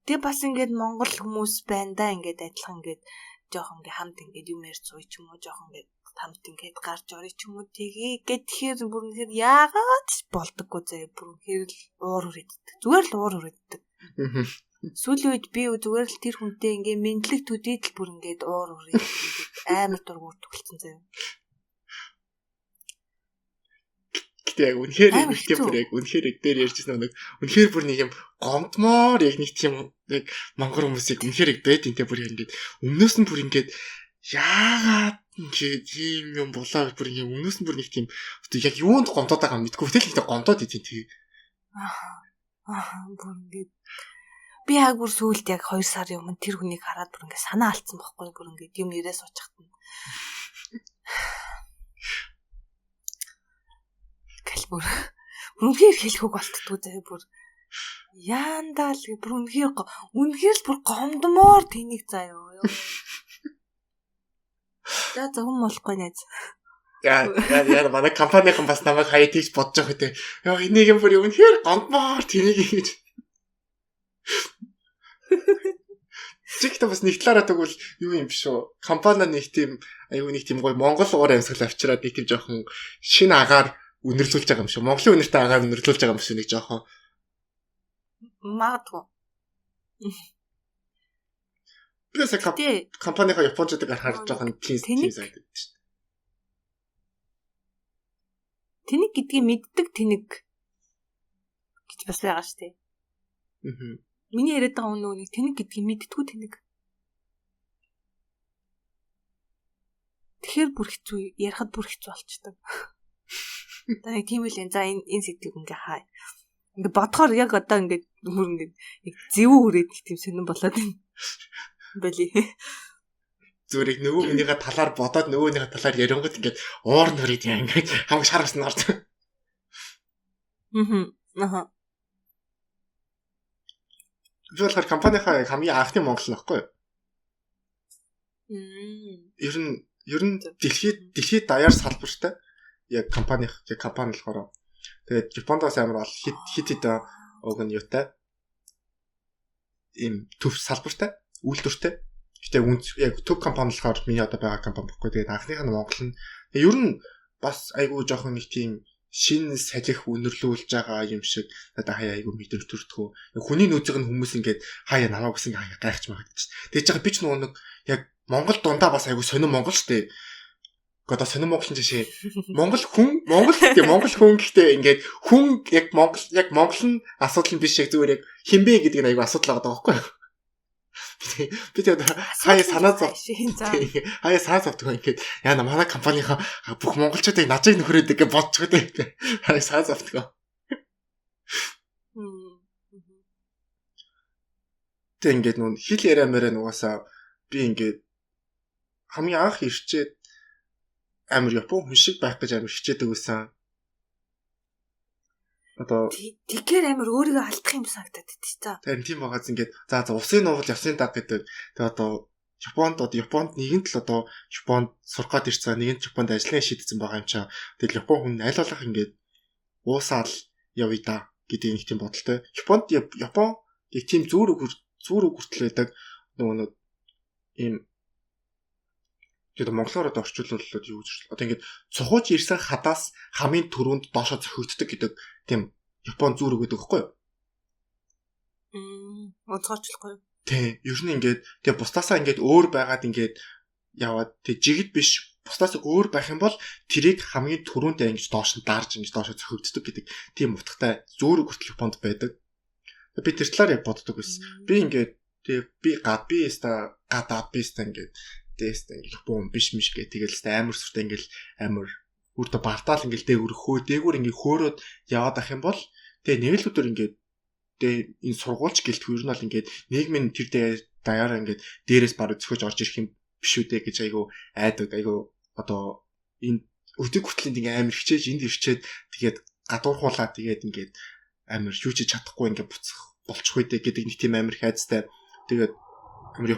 Тэгээ бас ингээд монгол хүмүүс байна да ингээд адилхан ингээд жоохон ингээ хамт ингээд юм ярьж сууй ч юм уу жоохон ингээд хамт ингээд гарч орё ч юм уу тгий гэд тэгэхээр бүр үнэхээр яагаад ч болдоггүй заяа бүр үнэхээр л уур хүрээддэг. Зүгээр л уур хүрээддэг. Сүүлийн үед би зүгээр л тэр хүнтэй ингээ мэдлэг төдийд л бүр ингээд уур хүрээд ингээд амар дургу үртгэлцэн заяа. Гэтэ яг үнэхээр эмэгтэй бүр яг үнэхээр дээр ярьжсэн нэг үнэхээр бүр нэг юм гомдмоор яг нэг тийм яг мангар хүмүүсийг үнэхээр яг байд энтэй бүр ингээд өмнөөс нь бүр ингээд яагаад ингээд тийм юм болоо бүр ингээд өмнөөс нь бүр нэг тийм одоо яг юунд гомдоод байгаа юм мэдгүй тэгэл нэг гомдоод идэв тий. Аа бүр ингээд би яг бүр сүүлд яг 2 сарын өмнө тэр хүнийг хараад бүр ингээд санаа алдсан байхгүй бүр ингээд юм яриа суучихт нь. Гэл бүр үнэхээр хэлэх үг болтдгоо заяа бүр яандаа л бүр үнэхээр л бүр гомдмоор тэнийг заяа. За зөвхөн болохгүй найз. Яа яа манай компанийн бас намайг хаяа тийж бодож байгаа хөтэ. Яа энийг юм бүр үнэхээр гомдмоор тэнийг ингэж. Чигтээ бас нэг талаараа тэгвэл юу юм биш үү? Компани нэг тийм аюу нэг тийм гоё Монгол уур амьсгал авчираад нэг тийм жоохон шинэ агаар үнэрлүүлж байгаа юм шиг. Монголын үнэртэй агаар үнэрлүүлж байгаа юм шиг нэг жоохон. Магадгүй. Бисаа компанийнхаа японочдыг харахаар жоохон тийм санагддаг шүү дээ. Тэнэг гэдгийг мэддэг тэнэг гэж бас байгаа шүү дээ. Аа. Миний яриад байгаа хүн нөгөө нэг тэнэг гэдгийг мэддэггүй тэнэг. Тэгэхээр бүр хэцүү, ярихад бүр хэцүү болчдөг. Одоо нэг тийм үл энэ за энэ сэдвийг ингээ хаа. Ингээ бодохоор яг одоо ингээ бүр ингээ яг зэвүү хүрээд нэг тийм сонирн болоод байна. Бали. Зүгээр их нөгөө хүнийхээ талаар бодоод нөгөөнийхээ талаар ярингууд ингээд уур нүрээд ингээд хамаг шар басна орж. Аа. Би болохоор компанийнхаа хамгийн анхны Монгол нөхгүй юу? Ер нь дэлхийд даяар салбартай яг компани болохоор тэгээд Японд бас амар ол хит хит уг нь юутай ийм төв салбартай үйлдвэртэй. Гэтэ яг төв компани болохоор миний одоо байгаа компани баггүй. Тэгээд анхных нь Монгол нь ер нь бас айгүй жоохон нэг тийм шинэ салхи үнэрлүүлж байгаа юм шиг надад хаяа айгүй мэдрэмж төрдгөө. Хүний нөөцийг нь хүмүүс ингээд хаяа намайг бас ингээд гайхаж магадгүй чинь. Тэгэж байгаа би ч нөгөө нэг яг Монгол дундаа бас айгүй сонин Монгол штэ. Одоо сонин Монгол жишээ. Монгол хүн, Монгол гэдэг Монгол хүн гэхдээ ингээд хүн яг Монгол яг Монгол нь асуудал нь биш яг зүгээр яг хинбэ гэдэг нь айгүй асуудал байгаа байхгүй юу? Би тэгээд хаяа санаа зов. Хаяа санаа зовдөг ингээд яа манай компанийнхаа бүх монголчуудыг надыг нөхрөөд гэж бодчихоо дээ. Хаяа санаа зовдөг. Тэг ингээд нүн хэл яриа мэрэ нугасаа би ингээд хамгийн анх ирчээд амар Япон хүн шиг байх гэж амар хичээдэг байсан. Одоо тэгэхээр амар өөрийгөө алдах юм санагдаад байдаг ч та. Харин тийм байгааз ингээд за усын нуувал явсын даг гэдэг. Тэгээ одоо Японд одоо Японд нэгэн тал одоо Японд сурах гад ирсэн, нэгэн Японд ажиллана шийдсэн байгаа юм чаа. Тэгэл Япон хүн аль болох ингээд уусаал явъя да гэдэг нэг тийм бодолтой. Японд Япон яг тийм зүүр хүртэл байдаг нөгөө нэг ийм тэгээд монголоор одоо орчуулвал юу гэж одоо ингээд цухууч ирсэн хадаас хамгийн түрүүнд доошо зохигддог гэдэг тийм Япон зүүр өгöd байхгүй юу? Онцгойчлохгүй. Тий, ер нь ингээд тэгээ бусдаасаа ингээд өөр байгаад ингээд яваад тэг жигд биш бусдаас өөр байх юм бол тэрийг хамгийн түрүүнд ингэж доош нь дарж ингэж доошо зохигддог гэдэг тийм утгатай зүүр хүртэл Японд байдаг. Би тэр талаар яг боддог байсан. Би ингээд тэгээ би би ста гадаад би ста ингээд дээст ингээд Япон биш миш гэ тэгэл амар сүртэй ингээд амар үрдэ бартаал ингээд дээгүр хөө дээгүр ингээд хөөрөөд яваад ах юм бол тэгээ нэг л өдөр ингээд тэгээ энэ сургуульч гэлтгүй ер нь бол ингээд нийгмийн тэр даяараа ингээд дээрээс бараг зөхөж орж ирэх юм биш үү дээ гэж айгу айдаг айгу одоо энэ өдөг хүртэл ингээд амар хичээж энд ирчээд тэгээд гадуурхуулаад тэгээд ингээд амар юу ч чадахгүй ингээд буцах болчих үү дээ гэдэг нэг тийм амар их айцтай. Тэгээд амар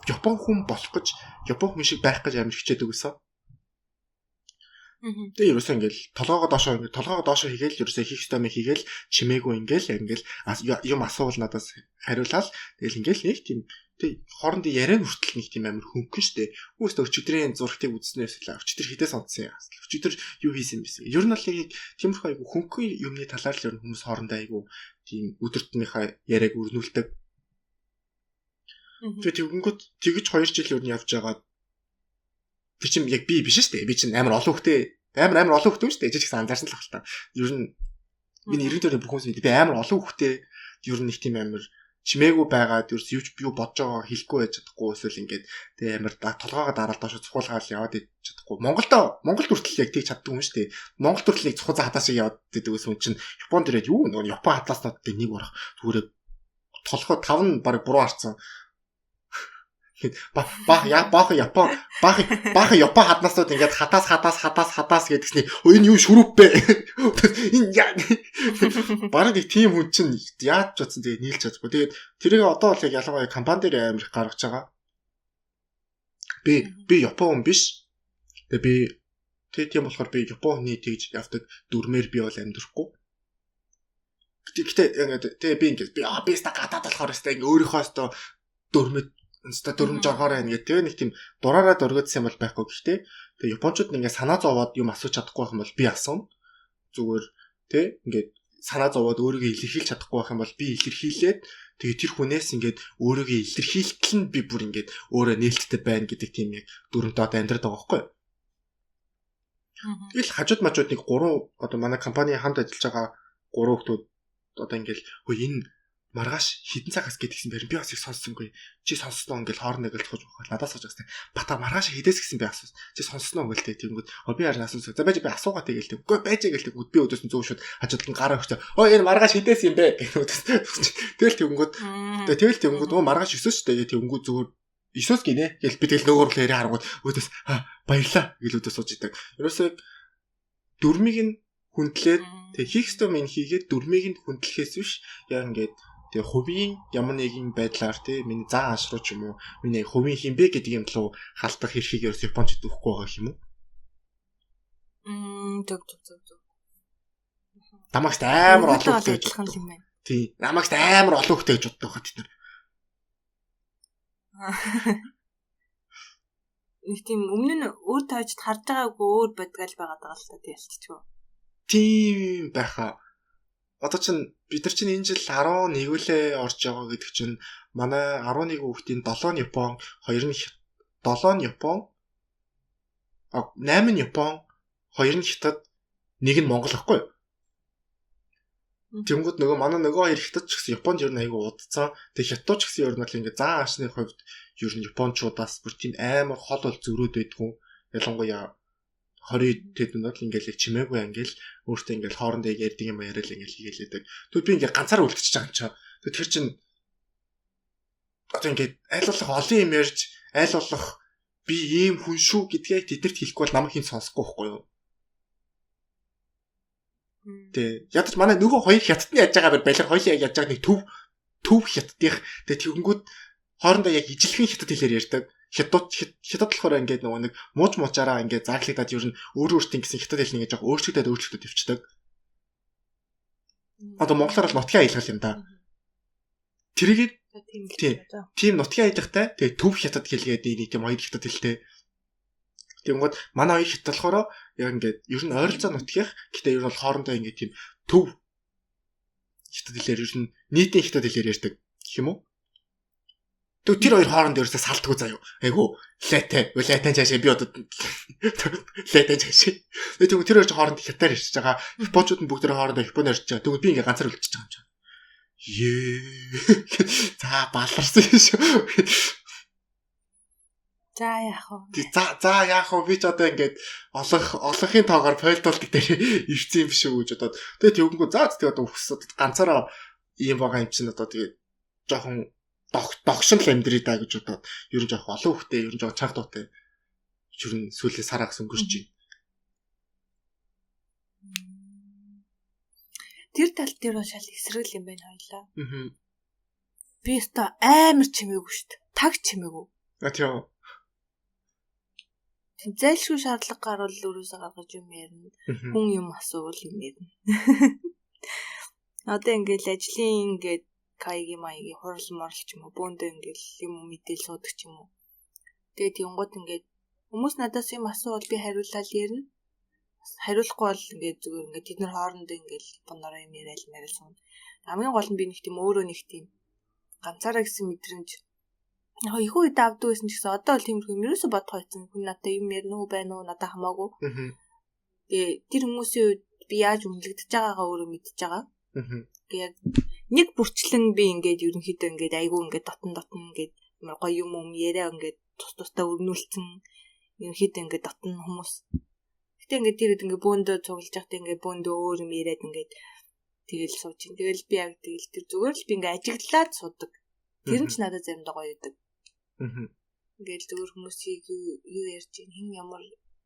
Япон хүн болох гэж Япон хүн шиг байх гэж амар хичээдэг байсан. Тэгээ ерөөсөө ингээл толгоогоо доошоо хийгээл ерөөсөө хийх ёстой юм хийгээл чимээгүй ингээл юм асуувал надаас хариулаад тэгэл ингээл нэг тийм тэг хоорондын яриа хүртэл нэг тийм амар хөнгөн штэ. Хүүст өчигдрийн зурагтыг үзснээс л өчигдөр хідээ сонссон юм. Өчигдөр юу хийсэн юм бэ? Ер нь бол яг тиймэрхүү айгу хөнгөн юмны талаар л ер нь хүмүүс хоорондоо айгу тийм өдөртнийхээ яриаг өрнүүлдэг. Тэгээ тэгэнгүүт тэгж 2 жил ер нь явж байгаа. Тэр чинь яг би биш шүү дээ. Би чинь амар олон хүүхдээ амар олон хүүхдээ шүү дээ. Жижиг гэсэн анзаарсан л байна та. Ер нь миний иргэн төрийн бүх хүмүүс би амар олон хүүхдээ ер нь нэг тийм амар чимээгүй байгаад ерөөс юу ч юу бодож байгаагаа хэлэхгүй байж чадахгүй эсвэл ингээд тэгээ амар толгоогоо дараал доошо цухуулгаал яваад иж чадахгүй. Монголд хүртэл яг тийг чаддаг юм шүү дээ. Монголд хүртэл нэг цухуузаа хадаа шиг яваад идэг гэсэн хүн чинь Японд ирээд юу нөгөө Япон хадлааснуудын нэг урах зүгээр толгой тав нь баг буруу харцсан. Баахан Япон хаднаасууд ингээд хатаас гэдгсний энэ юу шүрүүп бэ? Энэ бараг нэг тийм хүн чинь яаж ч утсан тэгээ нийлж чадахгүй. Тэгээд тэрийг одоо бол яг ялангуяа компани дээр амар их гаргаж байгаа. Би Япон хүн биш. Тэгээ би тийм болохоор би Япон хүний тэгж явдаг дүрмээр би бол амьдрахгүй. Гэхдээ ингээд тэгээ би ингээд би ста гадаад болохоор өстой ингээд өөрийнхөө өстой Дөрмөд инста дөрөм жоргоор байна гэх тэгээ нэг тийм дураараа дөргөөдсөн юм бол байхгүй гэхдээ тэгээ японочууд ингээ санаа зовоод юм асууж чадахгүй байх юм бол би асууна. Зүгээр тэ ингээд санаа зовоод өөрийгөө илэрхийлж чадахгүй байх юм бол би илэрхийлээд тэгээ тэр хүнээс ингээд өөрийгөө илэрхийлтэл нь би бүр ингээд өөрөө нээлттэй байна гэдэг тийм яг дүрмтэй одоо амьдраад байгаа байхгүй юу? Тэгэл хажууд мажууд нэг 3 одоо манай компани хамт ажиллаж байгаа 3 хүмүүс одоо ингээл хөө энэ маргааш хэдэн цагаас гэдгсэн бэр би бас их сонссонгүй. Чи сонссноо ингээл хоорондоо ингээл цууж байгаа. Надаас сууж байгаа. Бата маргааш хэдээс гэсэн би асуусан. Чи сонссноо ингээл тэг тэгэнгүүт би харин асуусан. За байж би асуугаа тэгэл тэг. Үгүй байж гээл тэгвэл би өдөөс нь зөв шууд хажууд нь гараа өгчөө. Ой энэ маргааш хэдээс юм бэ гэх өдөөс. Тэгэл тэгэнгүүт тэгэл тэгэнгүүт өө маргааш 9 шүү дээ тэгэнгүүт зүгээр 9-оос гинэ. Гэл би тэгэл нөгөө руу яриа харангууд өөдөөс баярлаа гэл өдөө сууж идэг. Ерөөсөө дүрмийг нь хүндлээд тэг хийх ёстой минь хийгээд дүрмийг нь хүндлэхээс биш яг ингээд тэгээ хувийн ямар нэгэн байдлаар тий миний зан ааш руу ч юм уу миний хувийн хин бэ гэдэг юм руу халдах эрхийг ерөөс японочд өгөхгүй байгаа юм уу? Зөв зөв зөв зөв. Намагт амар олон хөлтэй гэж боддог. Тий, намагт амар олон хөлтэй гэж боддог хаа тэд нар. Нэг тийм өмнө нь өөр таажд харж байгаагүй өөр бодгаал байгаад байгаа л та тий ялцчихгүй. Тийм байхаа. Одоо чин бид нар чинь энэ жил 11 үлээ орж байгаа гэдэг чинь манай 11 хүүхдийн 7 нь Япон, 2 нь 7 нь Япон, 8 нь Япон, 2 нь Хятад, 1 нь Монгол байхгүй юу? Тэнгүүд нөгөө манай нөгөө хоёр Хятад ч гэсэн Японд ер нь айгүй удцсан. Тэгээ Хятад ч гэсэн ер нь бол ингээ зан аашны хувьд ер нь Япончуудаас бүр тийм амар хол бол зөрөөд байдгүй. Ялангуяа 20 тэдэнд бол ингээл яг чимээгүй ингээл өөртөө ингээл хоорондоо ярьдаг юм яриад ингээл хийгэлээдэг. Тэгвэл би ингээ ганцаараа үлдчихэж байгаа юм чаа. Тэгвэл тэр чинь одоо ингээд аль болох олон юм ярьж аль болох би ийм хүн шүү гэдгээ тэдэрт хэлэхгүй бол намайг хэн сонсохгүй байхгүй юу? Тэ ядаж манай нөгөө хоёр хятадны яаж байгаа балер хоёлын яг яаж байгаа нэг төв хятадынх тэгээ тэгэнгүүт хоорондоо яг ижилхэн хятад хэлээр ярьдаг. Хятад хятад болохоор ингээд нөгөө нэг мууч муучаараа ингээд зааглагдаад ер нь өөрөө өөртөө гэсэн хятад хэлний ингээд жоох өөрчлөгдөд явчихдаг. Одоо монголоор бол нутгийн аялал юм да. Тэрийгээ тийм нутгийн аялалтай тэгээ төв хятад хэлгээд нэг тийм хоёр хятад хэлтэй. Тэгэнгүүт манай хоёр хятад болохоор яг ингээд ер нь ойролцоо нутгийнх гэтээ ер нь бол хоорондоо ингээд тийм төв хятад хэлээр ер нь нийтийн хятад хэлээр ярьдаг гэх юм уу? Тэгвэл тэр хоёр хооронд ерөөсөө салдгүй заяа. Айгу лайтай, лайтай цаашаа би одоо лайтай цаашаа. Тэгвэл тэр хоёр хооронд хятаар ярьж байгаа. Японочууд нь бүгд тэр хоорондоо японоор ярьж байгаа. Тэгвэл би ингээ ганцаар үлдчихэж байгаа юм чинь. Ее. За баларсан шүү. За яах вэ? За яах вэ? Би ч одоо ингээд олонхын тоогоор пойлдуулдаг дээр ирсэн юм биш үү гэж бодоод. Тэгээ тэгвэл за тэгээ одоо үхс ганцаараа ийм байгаа юм чинь одоо тэгээ жоохон догшин л амьдрий да гэж бодоод ер нь жоох олон хөхтэй ер нь жоох чанга дуутай ер нь сүүлийн сар хагас өнгөрч байна. Тэр тал дээр бол шал эсрэг юм байна хоёлаа. Аа. Би өстой амар чимээгүй шүү дээ. Таг чимээгүй. А тийм. Зайлшгүй шаардлага гарвал өөрөөсөө гаргаж юм ярина. Хүн юм асуувал юм ярина. Одоо ингээл ажлын ингээд кайги маяги хурал морл ч юм уу бөөндөө ингээл юм мэдээл суудаг ч юм уу. Тэгээд тэнгууд ингээд хүмүүс надаас юм асуувал би хариулаад ярина. Хариулахгүй бол ингээд зүгээр ингээд тэд нар хоорондоо ингээл бонороо юм яриад мариал суuna. Хамгийн гол нь би нэг тийм өөрөө нэг тийм ганцаараа гэсэн мэдрэмж яг их үед авдаг байсан ч гэсэн одоо бол тиймэрхүү юм ерөөсө бодох байсан. Хүн надад юм ярина уу байна уу надад хамаагүй. Тэгээ тэр хүмүүсийн үед би яаж үнэлэгдэж байгаагаа өөрөө мэдж байгаа. Тэгээ яг нэг бүрчлэн би ингээд ерөнхийдөө ингээд айгүй ингээд дотн ингээд амар гоё юм яриа ингээд тус тустай өрнүүлсэн ерөнхийдөө ингээд дотн хүмүүс. Гэтэ ингээд тэр үед ингээд бөөндөө цуглаж байхдаа ингээд бөөндөө өөр юм яриад ингээд тэгэл сууж ин. Тэгэл би яг тэгэл тэр зүгээр л би ингээд ажиглаад суудаг. Тэр нь ч надад заримдаа гоё байдаг. Ингээд зүгээр хүмүүсийг юу ярьж ин хэн ямар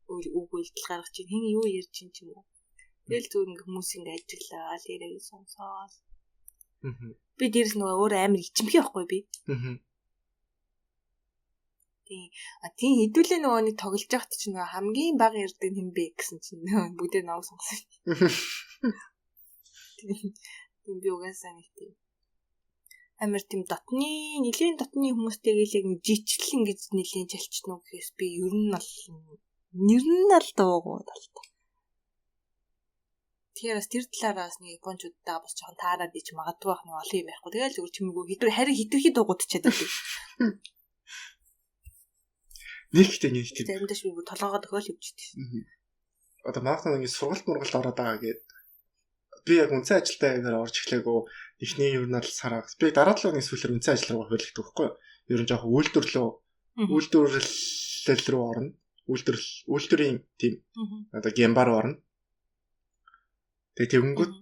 үг үйлдэл гаргаж ин хэн юу ярьж ин ч юм уу. Тэгэл зүгээр ингээд хүмүүс ингээд ажиглаад яриаг сонсоол. Би дээрс нөгөө өөр амар ичимхий байхгүй би. Тийм. А тийм хэдүүлээ нөгөө нэг тоглож байхад чинь нөгөө хамгийн бага ярьдаг нь хэн бэ гэсэн чинь бүгдээ намайг сонгосон. Тийм би угаасаа нэг тийм. Амар тийм дотны, нэлийн дотны хүмүүстэйгээ л яг жичлэн гэж нэлийн чалчна уу гэхээс би ер нь бол нэр нь л дуугүй талтай. Тэгэхээр бас тэр талаараас нэг японочдаа бас жоохон таарад ич магадгүй байх нэг олон юм ярихгүй. Тэгэл зүгээр чимээгүй хитэр харин хитрхи дуугуудчихэд байдаг. Нэг ихтэй нэг тийм. Заримдаа би бүр толгоогоо төхөөл явчихдаг. Одоо манайхан ингэ сургалт мургалт ороод байгаа гээд би яг үндсэн ажилдаа яг орж эхлээгөө эхний ер нь л сараа би дараа 7 өдрийн сүүлээр үндсэн ажил руу хөлөгдөх байхгүй юу? Ер нь жоохон үйлдвэрлэл рүү орно. Үйлдвэрийн тийм одоо гембар руу орно. Тэгээ тэгэнгүүт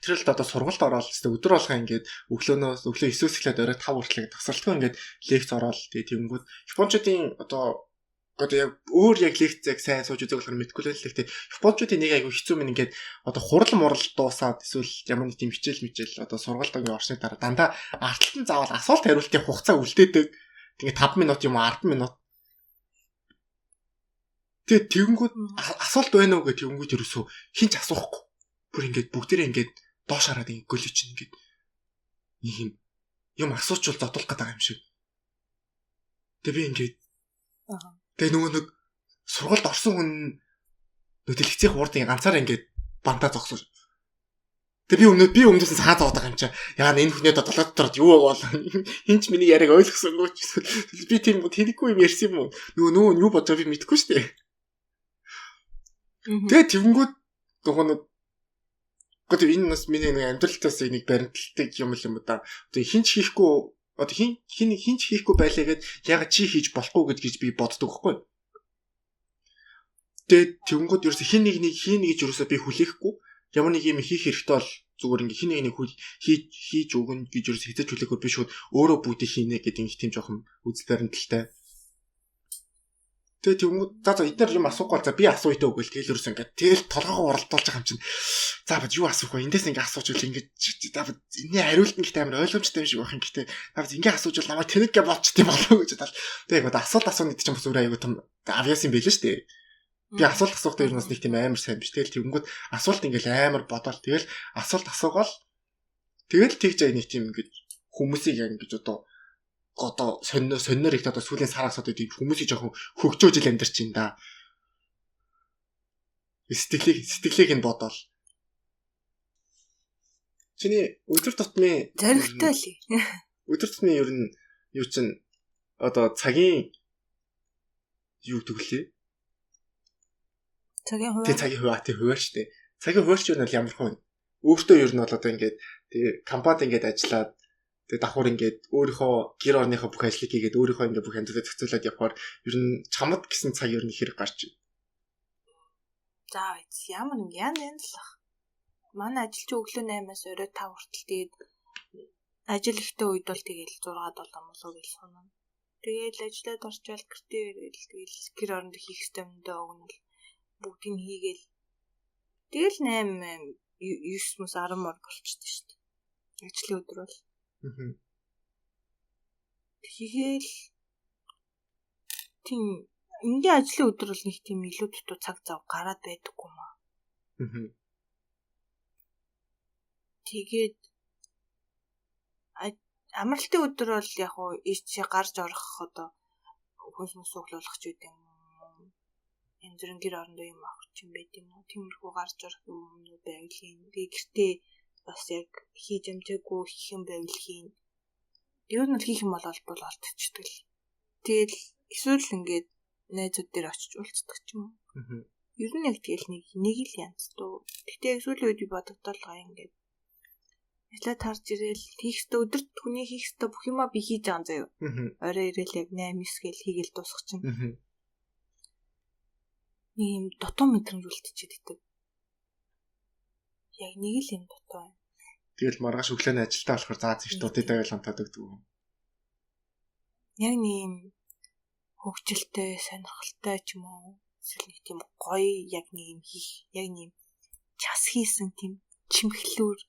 тэр л одоо сургалт ороод л өдөр болгоо ингээд өглөөнөөс өглөө 9-өөс эхлээд орой 5 хүртэл тасралтгүй ингээд лекц ороод тэгээ тэгэнгүүт японочдын одоо яг өөр яг лекц яг сайн сууж үзэг болохоор мэдэхгүй л л гэхдээ японочдын нэг айгу хэцүү мэн ингээд одоо хурал мурал дуусаад эсвэл ямар нэг тийм хичээл мичээл одоо сургалт ингээд орсны дараа дандаа арталтан заавал асуулт хариултын хугацаа үлдээдэг. Тэгээ 5 минут юм уу 10 минут. Тэгээ тэгэнгүүт асуулт байна уу гэх тэгэнгүүт ерөөсөө хинч асуухгүй. Бүр ингээд бүгдээрээ ингээд доош хараад ингээд гөлөж чинь ингээд нэг юм асуучвал зодуулах гэдэг юм шиг. Тэгээ би ингээд тэгээ нөгөө нэг сургалт орсон хүн нөгөө дэлгэцийн урд ингээд ганцаараа ингээд бантаа зогсож. Тэгээ би өмнөөс нь цаа зогоод байгаа юм чи. Яа энэ хүний одоо толгой дотор юу байгаа бол хин ч миний яриаг ойлгосонгүй ч би тийм тэнэггүй юм ярьсан юм уу? Нөгөө юу бодож би мэдэхгүй шүү дээ. Тэгээ тэгэнгүүт нөгөө нэг гэхдээ энэ бас миний нэг амьдралтаас нэг баримталтай юм л юм да. Одоо хин ч хийхгүй одоо хин ч хийхгүй байлаа гэд ягаад чи хийж болохгүй гэж би боддог байхгүй. Тэгээд тэгэнгүүт ерөөсө хин нэг нэг хийнэ гэж ерөөсө би хүлээхгүй. Ямар нэг юм хийх хэрэгтэй бол зүгээр ингээ хин нэг нэг хийж өгнө гэж ерөөсө хязгаарч хүлээхгүй би шууд өөрөө бүгдийг хийнэ гэдэг ингээ тийм жоохон үзэл баримталтай. Тэгээ тэгмүүд за эдгээр юм асуухгүй за би асууя дөө гэл тэгэл ерөөсөө ингээд тэгэл толгоогоо уралдуулж байгаа юм чинь. За бод юу асуух вэ? Эндээс ингээд асууж үл ингээд за бод энэний хариулт нь гэхдээ амар ойлгомжтой юм шиг байх юм гэхдээ за бод ингээд асууж бол намайг тэнэг гэ болчтой болов гэж бодол. Тэгээ яг асуулт асууна гэдэг чинь бас өөрөө аюу том авьяас юм байлээ шүү дээ. Би асуулт асуухтаа ер нь бас нэг тийм амар сайн биш. Тэгэл тэгэнгүүт асуулт ингээд амар бодоол тэгэл асуулт асуугаал тэгэл тэгж ай нэг тийм ингээд хүмүүсийг яг ингээд одоо сонноор их одоо сүүлийн сараас одоо тийм хүмүүсийг жоохон хөгжөөж ил амьдарч ин да. Сэтгэлийг нь бодоол. Чиний өдөр тутмын зоригтой л. Өдөр тутмын ер нь юу чин одоо цагийн юу гэдэг лээ? Цагийн хуваар. Тэг цагийн хуваар тий хуваар штэ. Цагийн хуваар ч юу нь ямар хөө. Өөртөө ер нь бол одоо ингээд тэг компанид ингээд ажиллаад тэгээ давхар ингээд өөрийнхөө гэр орныхоо бүх ажлыг хийгээд өөрийнхөө ингээд бүх амьдралаа зохицуулаад явхаар ер нь чамд гэсэн цаг ер нь хэрэг гарч байна. За ямар нэг ян ян л ах. Манай ажил чи өглөө 8-аас орой 5 хүртэл тэгээд ажил ихтэй үед бол тэгэл 6 7 мөлөө гэж сунаа. Тэгэл ажиллаад орчвол гэртээ ирээл тэгэл гэр оронд хийх ёстой юмдаа өгнөл бүгдийг хийгээл тэгэл 8 9 мөс 10 мөр болчихдээ шүү дээ. Ажлын өдөр бол. Тэгээл тийм энгийн ажлын өдөр бол нэг тийм илүү дутуу цаг зав гараад байдаггүй юм аа. Тэгээд амралтын өдөр бол яг уу ийч гарч орох одоо хүнс мөс цуглуулах ч үгүй юм уу. Янз бүрийн гэр орондоо юм авах ч юм байд юм уу. Тиймэрхүү гарч орох юм уу байвал юм. Тэгээ гэртээ бас яг хийж амжаагүй хийх юм байвал хийн. Ер нь хийх юм бол олбол олдчихдаг л. Тэгэл эсвэл ингээд найзууд дээр очиж уулздаг ч юм уу. Ер нь яг тэгэл нэг л янз дөө. Гэтэ яг сүүлийн үед би бодогдол гай ингээд ажлаа тарж ирээл хийх ёстой өдөрт хүний хийх ёстой бүх юмаа би хийж байгаа юм заяа. Орой ирээл яг 8 9 гээл хийгээл дуусгах чинь. Нэг юм дутуу мэдрэмж үлдчихэд идэв. Яг нэг л юм дутуу юм. Тэгэл маргааш өглөөний ажилдаа болохоор заа зэгч дутыдаа гэж хамтаад өгдөг юм. Яг нэг юм хөгжилтэй, сонирхолтой ч юм уу. Эсвэл нэг тийм гоё яг нэг юм хийх, яг нэг юм час хийсэн тийм чимхлүүр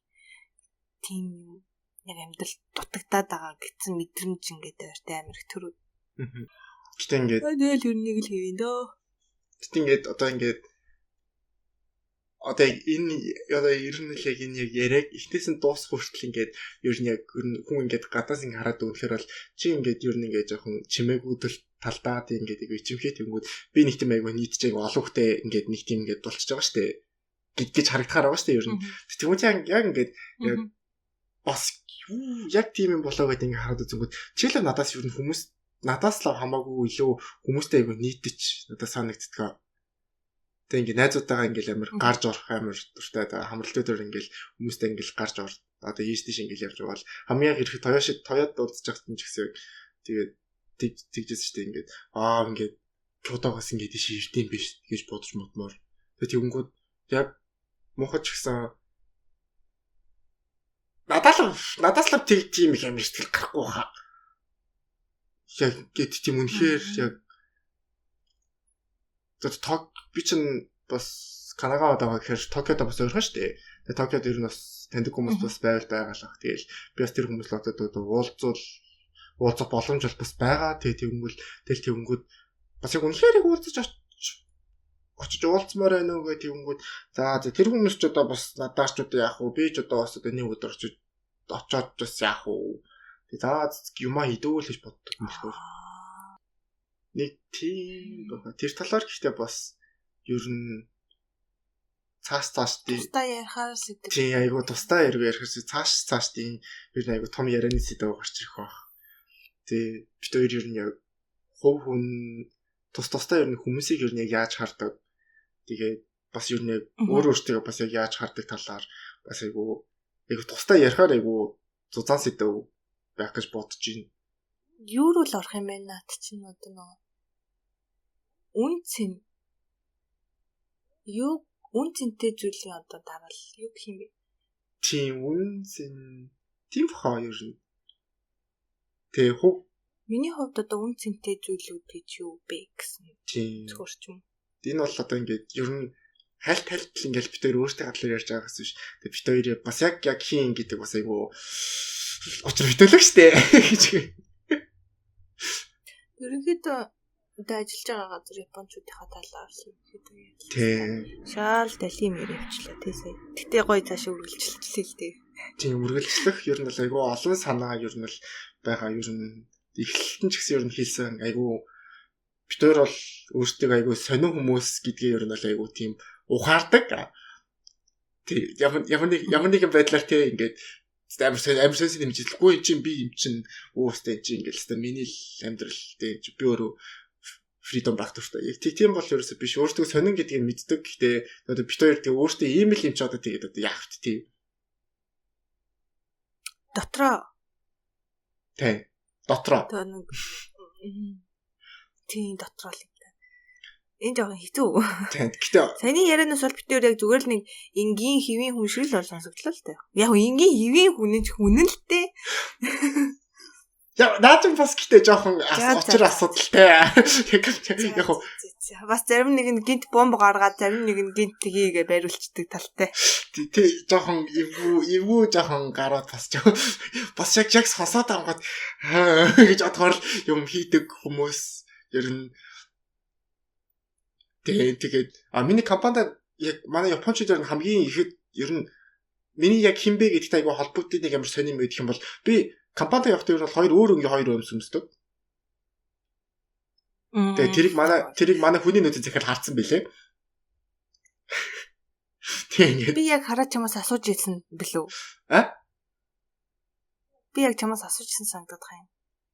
тийм юм яг амьдрал дутагдаад байгаа гэсэн мэдрэмж ингээд ойртой амар их төрөө. Гэтэ ингээд тэгэл ер нь нэг л хийвэн дөө. Гэтэ ингээд одоо ингээд Одоо энэ одоо ер нь л яг энэ яг яриаг эхнээс нь дуусах хүртэл ингээд ер нь яг хүн ингээд гадаас ингээд хараад өгөхөр бол чи ингээд ер нь ингээд жоохон чимээгүүдэл талдаа тийм ингээд айгу ичимхий тэнгүүд би нэг тийм айгу нийтж айгу олон хүнтэй ингээд нэг тийм ингээд болчихж байгаа штэ гэж харагдахаар байгаа штэ ер нь. Тэгмүүд яг ингээд яг бас яг тийм юм болоо гэдэг ингээд хараад үзэнгүүд чийлээ надаас ер нь хүмүүс надаас л хамаагүй илүү хүмүүстэй айгу нийтэж надад санагддаг. Тэг ингээ найзуудтайгаа ингээл амар гарч орох амар дуртай. Тэгээ хамралтуудаар ингээл хүмүүстэй ингээл гарч ор. Одоо ийш тийш ингээл явж байгаа бол хамгийн ирэхэд тоёо шиг тоёод дуудаж юм ч гэсэн тэгээд тэгжээс шүү дээ ингээд ингээд чудаагаас ингээд тийш ирдэм биш гэж бодож модмоор. Тэгээ тэгэнгүүт яг муухай ч гэсэн надаас л тэг тийм их амар сэтгэл гарахгүй хаа. Яг ингээд тийм үнэхээр яг тог би чинь бас Канагавад байгаа гэхээр Токиод бас ойрхон шүү дээ. Тэгээ Токиод ер нь бас таньдаг хүмүүс бас байвал байгаалах. Тэгэл би бас тэр хүмүүс л одоо уулзах боломж бол бас байгаа. Тэгээ тэгэнгүүт тэгэл тэгэнгүүт бас яг үнэхээр яг уулзаж очиж уулзмаар байна уу гэх тэгэнгүүт за тэр хүмүүс ч одоо бас надаас ч одоо яах вэ? Би ч одоо бас одоо нэг өдөр очоод бас яах вэ? Тэгээ за юмаа хийдүүл гэж боддог юм болохоор нэг тийм байна. Тэр талаар гэхдээ бас ер нь цааш цааш тусдаа ярихаар сэдв. Тийм айгу тусдаа ярихаар цааш тийм ер нь айгу том ярианы сэдв гарч ирэх байх. Тий бид хоёр ер нь яг хувь хүн тус тусдаа ер нь хүмүүсийг ер нь яг яаж хардаг. Тэгээд бас ер нь яг өөр өөртөө бас яг яаж хардаг талаар бас айгу тусдаа ярихаар айгу зузаан сэдв байх гэж бодож байна. Юу руу л орох юм бэ наад чинь одоо нөгөө үн цэн юу үн цэнтэй зүйлийн одоо дараал юу гэх юм бэ? Тийм үн цэн тийм хаа ер нь. Тэгээ хөв миний хувьд одоо үн цэнтэй зүйлүүд гэж юу бэ гэсэн зөвхөр ч юм. Энэ бол одоо ингээд ер нь хальт хальт л ингээд бид хоёр өөртөө гадлаар ярьж байгаа гэсэн ш. Тэгээ бид хоёр бас яг хийн гэдэг бас айгу учир хөтөлөг штэ гэж. Ерөнхийдөө одоо ажиллаж байгаа газар японочдынхаа талаар ерөнхийдөө ярьлаа. Тийм. Шаал далим яриавчлаа тий сая. Гэтэ гоё цаашаа үргэлжлэлээ л дээ. Тийм үргэлжлэх ер нь бол айгүй олон санаа ер нь л байгаа ер нь эхлэлтэн ч гэсэн ер нь хийсэн айгүй бид хоёр бол өөрсдөө айгүй сонин хүмүүс гэдгээ ер нь бол айгүй тийм ухаардаг. Тий ямар нэгэн байдлаар тий ингээд амар сонин хэмжээлгүй энэ чинь би юм чинь өөстэй энэ чинь ингээл хэвээ миний л амьдрал тий би өөрөө фридом байх туфта. Яг тийм бол ерөөсөө биш. Өөртөө сонин гэдгийг мэддэг. Гэхдээ одоо бид хоёр тэгээ өөртөө ийм л юм ч одоо тэгээд одоо яах вэ тий. Дотроо. Тий. Дотроо. Тийм дотроо л юм та. Энэ жоохон хэцүү. Тийм. Гэтэ саяны ярианаас бол бид хоёр яг зүгээр л нэг энгийн хэвийн хүн шиг л бол сонсогдлоо л дээ. Яг энгийн хэвийн хүн нь ч хүн л дээ. Я наад нь бас гэтээ жоохон учир асуудалтай. Яг бас зарим нэг нь гинт бомб гаргаад зарим нэг нь гинт тгийгээ бариулцдаг талтай. Тий жоохон эвгүй жоохон гараад бас жоохон бас яг сонсоод ангууд гэж бодохоор л юм хийдэг хүмүүс ер нь тэгээд миний компанид яг манай японочууд ер нь хамгийн ихэд ер нь миний яг хинбэ гэдэгт айгүй холбогддог нэг амар сонин юм байдаг юм бол би компанид явахдаа ер нь бол хоёр өөр өнгийн хоёр өмс өмсдөг. Тэгээ тэрийг манай хүний нөөцийн захирал харцсан байлээ. Тийм ингээд. Би яг хараад чамаас асууж ирсэн билүү? А? Би яг чамаас асууж ирсэн санагдах юм.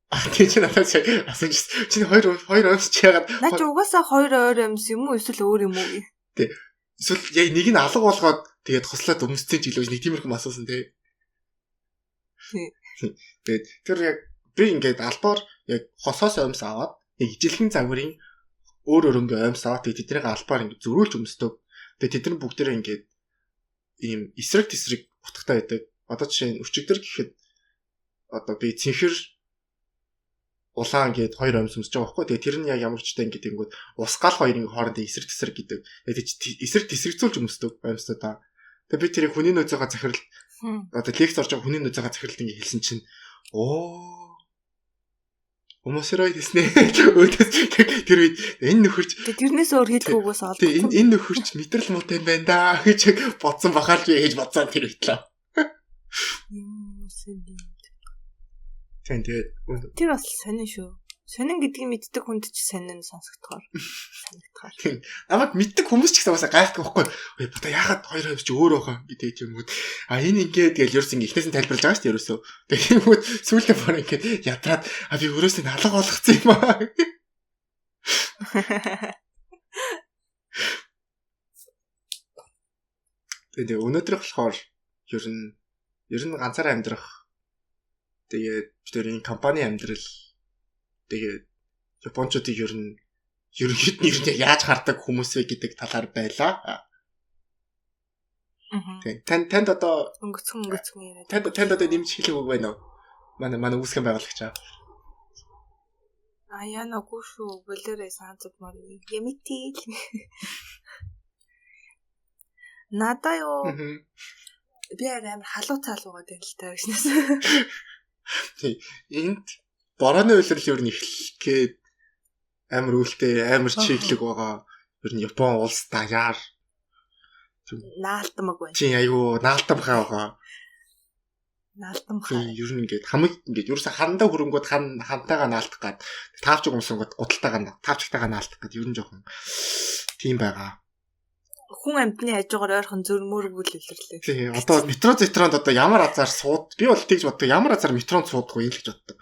А тий чи надаас асууж ирсэн. Чиний хоёр өмс чи яагаад Наа чи угаасаа хоёр өөр өмс юм уу эсвэл өөр юм уу? Тий. Эсвэл яг нэг нь алга болгоод тэгээд хослоод өмссөн ч илүү нэг тиймэрхүү асуусан тий. Тий. Тэгээд тэр яг би ингээд албаар яг хосоос өмс аваад яг ижилхэн загварын өөр өөр ингээ өмс аваад тэгээд тэднийг албаар ингээд зөрүүлж өмсдөг. Тэгээд тэд нар бүгдээрээ ингээд ийм эсрэг тесрэг утгатай байдаг. Одоо жишээ нь өчигдөр гэхэд одоо би цэнхэр улаан гээд хоёр өмс өмсөж байгаа байхгүй. Тэгээд тэр нь яг ямар ч таин гэдэг ингүүд усгаал хоёрын хоорондын эсрэг тесрэг гэдэг. Тэгээд эсрэг тесрэгцүүлж өмсдөг өмсдөг. Тэгээд би тэрийг хүний нөөцөөгөө захирал одоо лекц орж байгаа хүний нөөцөөгөө захиралд ингэ хэлсэн чинь Омосрой гэснэ. Өөдөөс тэр үед энэ нөхөрч тэрнээс өөр хэлэх үгээс олдохгүй. Тэг энэ нөхөрч мэдрэл муутай юм байна да гэж бодсон бахаал би гэж бодсон тэр үед л. Тийм тэгээд тэр бас сонин шүү. Сонин гэдгийг мэддэг хүнд ч сонин сонсогдохоор санагдахаар. Тийм. Намайг мэддэг хүмүүс ч гэсэн угаасаа гайхдаг байхгүй. Ой бата яхад хоёр хоёр ч өөр байгаа гэдэг юм уу. А энэ ингээд тэгэл ерөөс ингээ эхнээс нь тайлбарлаж байгаа шүү дээ ерөөсөө. Тэгэнгүүт сүүлдээ бүр ингээд ядраад а би өрөөс нь алга болгоцсон юм аа. Тэгээд өнөөдөр болохоор ер нь ганцаараа амьдрах тэгээд бид хоёрын компани амьдрал тэгээд японочдыг ер нь ерөнхийд нь ер нь яаж хардаг хүмүүс вэ гэдэг талаар байлаа. Тийм. Танд одоо өнгөцгөн яриад. Танд одоо нэмж хэлэх үг байна уу? Манай үүсгэн байгуулагч аа. А яна үгүй шүү. Болоорой санацмаар ямити. Надаа юу? Би амар халуу цаал угаад байна л та гэснээс. Тийм. Энд борооны улирал ер нь эхлэх гээд амар үүлтэй, амар чиглэг байгаа. Ер нь Япон улс даяар наалтамаг байна. Тийм айгүй наалтамхай байгаа. Наалтамхай. Тийм ер нь ингээд хамаг ингээд ерөөсө хандаа хөрөнгөд хантайгаа наалтах гад таавчиг өмсөнгөд гуталтайгаа таавчигтайгаа наалтах гад ер нь жоохон тийм байгаа. Хүн амьтны хажуугаар ойрхон зөрмөргүүл илэрлээ. Тийм одоо метро зэтронд одоо ямар азар сууд би бол тэгж боддог. Ямар азар метронд суудгүй юм л гэж боддог.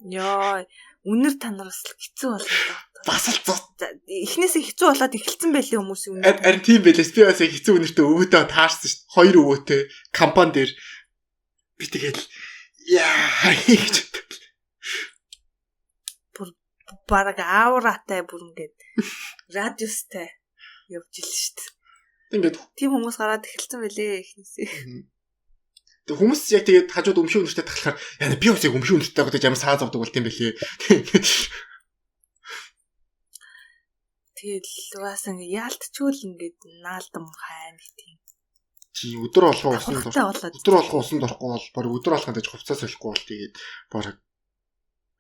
Йоо, үнэр танараас л хэцүү болно даа. Бас л эхнээсээ хэцүү болоод эхэлсэн байлээ хүмүүсийн үнэр. Харин тийм байлээс би бас яг хэцүү үнэртэй өвөөдөө таарсан шүү дээ. Хоёр өвөөтэй компани дээр би тэгэл яа гэж боддог. Бүр бараг ауратай бүр ингээд радиустай явж ил шүү дээ. Ингээд тийм хүмүүс гараад эхэлсэн байлээ эхнээсээ. Тэг хүмүүс яг тэгээд хажууд өмшөө өнөртэй тахлахаар яа би бас яг өмшөө өнөртэй байгаа гэж ямар саа зовдөг болт юм бэлээ. Тэгэл угаасаа ингээ яалтчгүй л ингээд наалдам хай нэг тийм. Чи өдөр болгон усанд өдөр болгон усанд орохгүй бол баг өдөр болгон дэж хувцас солихгүй бол тэгээд баг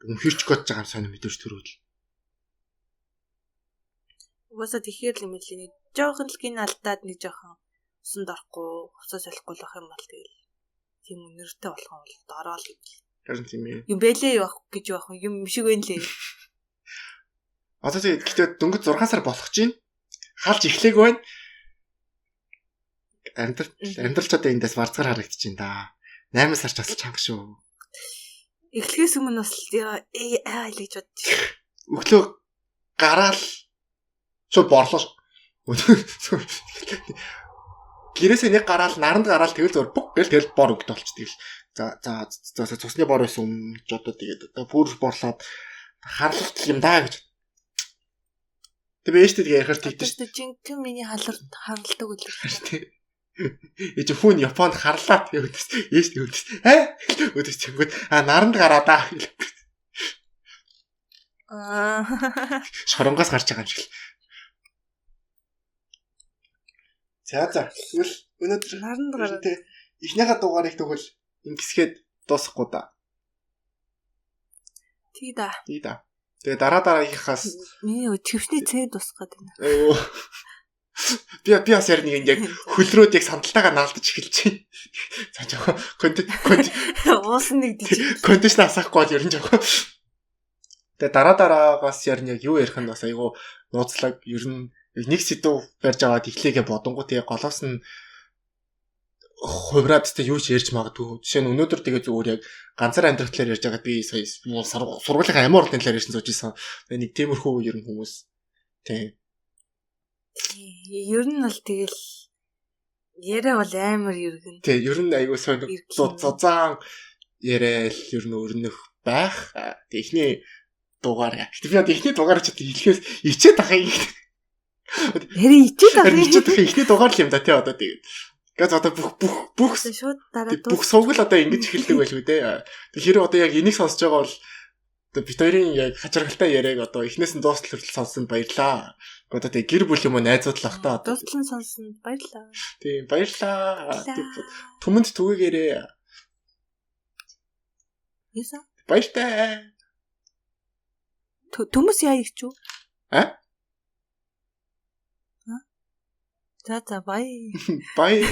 өмхирч гээд байгаа юм сонь мэдээж төрөөл. Угаасаа тэгэхээр л юм лээ. Нэг жоохон л гин алдаад нэг жоохон усанд орохгүй хувцас солихгүй л ах юм бол тэгэл тийм үнэртэй болох юм бол дороо л гэж. Харин тийм ээ. Юм бэлээ явах гэж явах юм шиг байна лээ. Одоо тэгээд гэхдээ дөнгөж 6 сар болох чинь халж эхлэегүй байна. Амьдрал ч одоо эндээс варцгаар харагдчихээн да. 8 сар ч бас чанга шүү. Эхлэхээс өмнө бас аа л гэж бодчих. Өглөө гараал шууд борлоо. Гэрээсээ нэг гараал наранд гараал тэгэл зур бүк гэл тэгэл бор өгд болчдөг л. За за за цусны бор байсан өмнө ч одоо тэгээд одоо бүр борлоод харлалт юм даа гэж. Тэг би ээжтэй тэгээ ярихаар тэгдэж шүү дээ. Жинхэнэ миний харалдаг үлээ. Ээж хүн Японд харлаа тэгвэл ээж тэгвэл ээ өдөөс чингүүд а наранд гараа даа. Аа шоронгоос гарч байгаа юм шиг л. За за тэгвэл өнөөдөр наранд гараа тэ эхнийхээ дугаарыг тэгвэл ингэсгээд дуусгахгүй да. Тий да. Тий да. Тэгээ дараа дараагийнхаас миний төвшний цэг дуусах гээд байна. Би бас яг нэг яг хөлрөөд яг сандалтайгаа наалдаж эхэлж байна. За жоохон контент уусан нэг дижиг. Кондишн асаахгүй бол ер нь жоохон. Тэгээ дараа дараагаас яг яг юу ярих нь бас айгүй нууцлаг ер нь нэг сэдв барьж аваад эхлэегээ бодонгоо тэгээ голоос нь хувраад тэ юу ч ярьж магадгүй. Жишээ нь өнөөдөр тэгээ зүгээр яг ганцаар амьдрах талаар ярьж байгаад би сая сургуулийн амин орлын талаар ярьсан сууж исэн. Тэгээ нэг тиймэрхүү ер нь хүмүүс тийм. Ер нь бол тэгэл яриа бол амар ергэн. Тий, ер нь айгүй сонь зузаан яриа л ер нь өрнөх байх. Тэг эхний дугаар. Гэтэ би одоо эхний дугаар ч хэлэхээс ичээд ах юм. Харин ичээд ах. Харин ичээд ах эхний дугаар л юм да тий одоо тэгээд. Гэт одоо бүх шууд дараа бүх сувг л одоо ингэж эхэлдэг байлгүй дээ. Тэг хэрэг одоо яг энийг сонсож байгаа бол одоо бит хоёрын яг хачиргалтай яриаг одоо эхнээс нь дуустал хүртэл сонсонд баярлаа. Одоо тэг гэр бүл юм уу найзууд л ах та. Дуустал нь сонсонд баярлаа. Тийм баярлаа. Түмэнд түгээгээрээ. Юусан? Баяртай. Төмөс яа гэж үү? А? За за бай. Бай.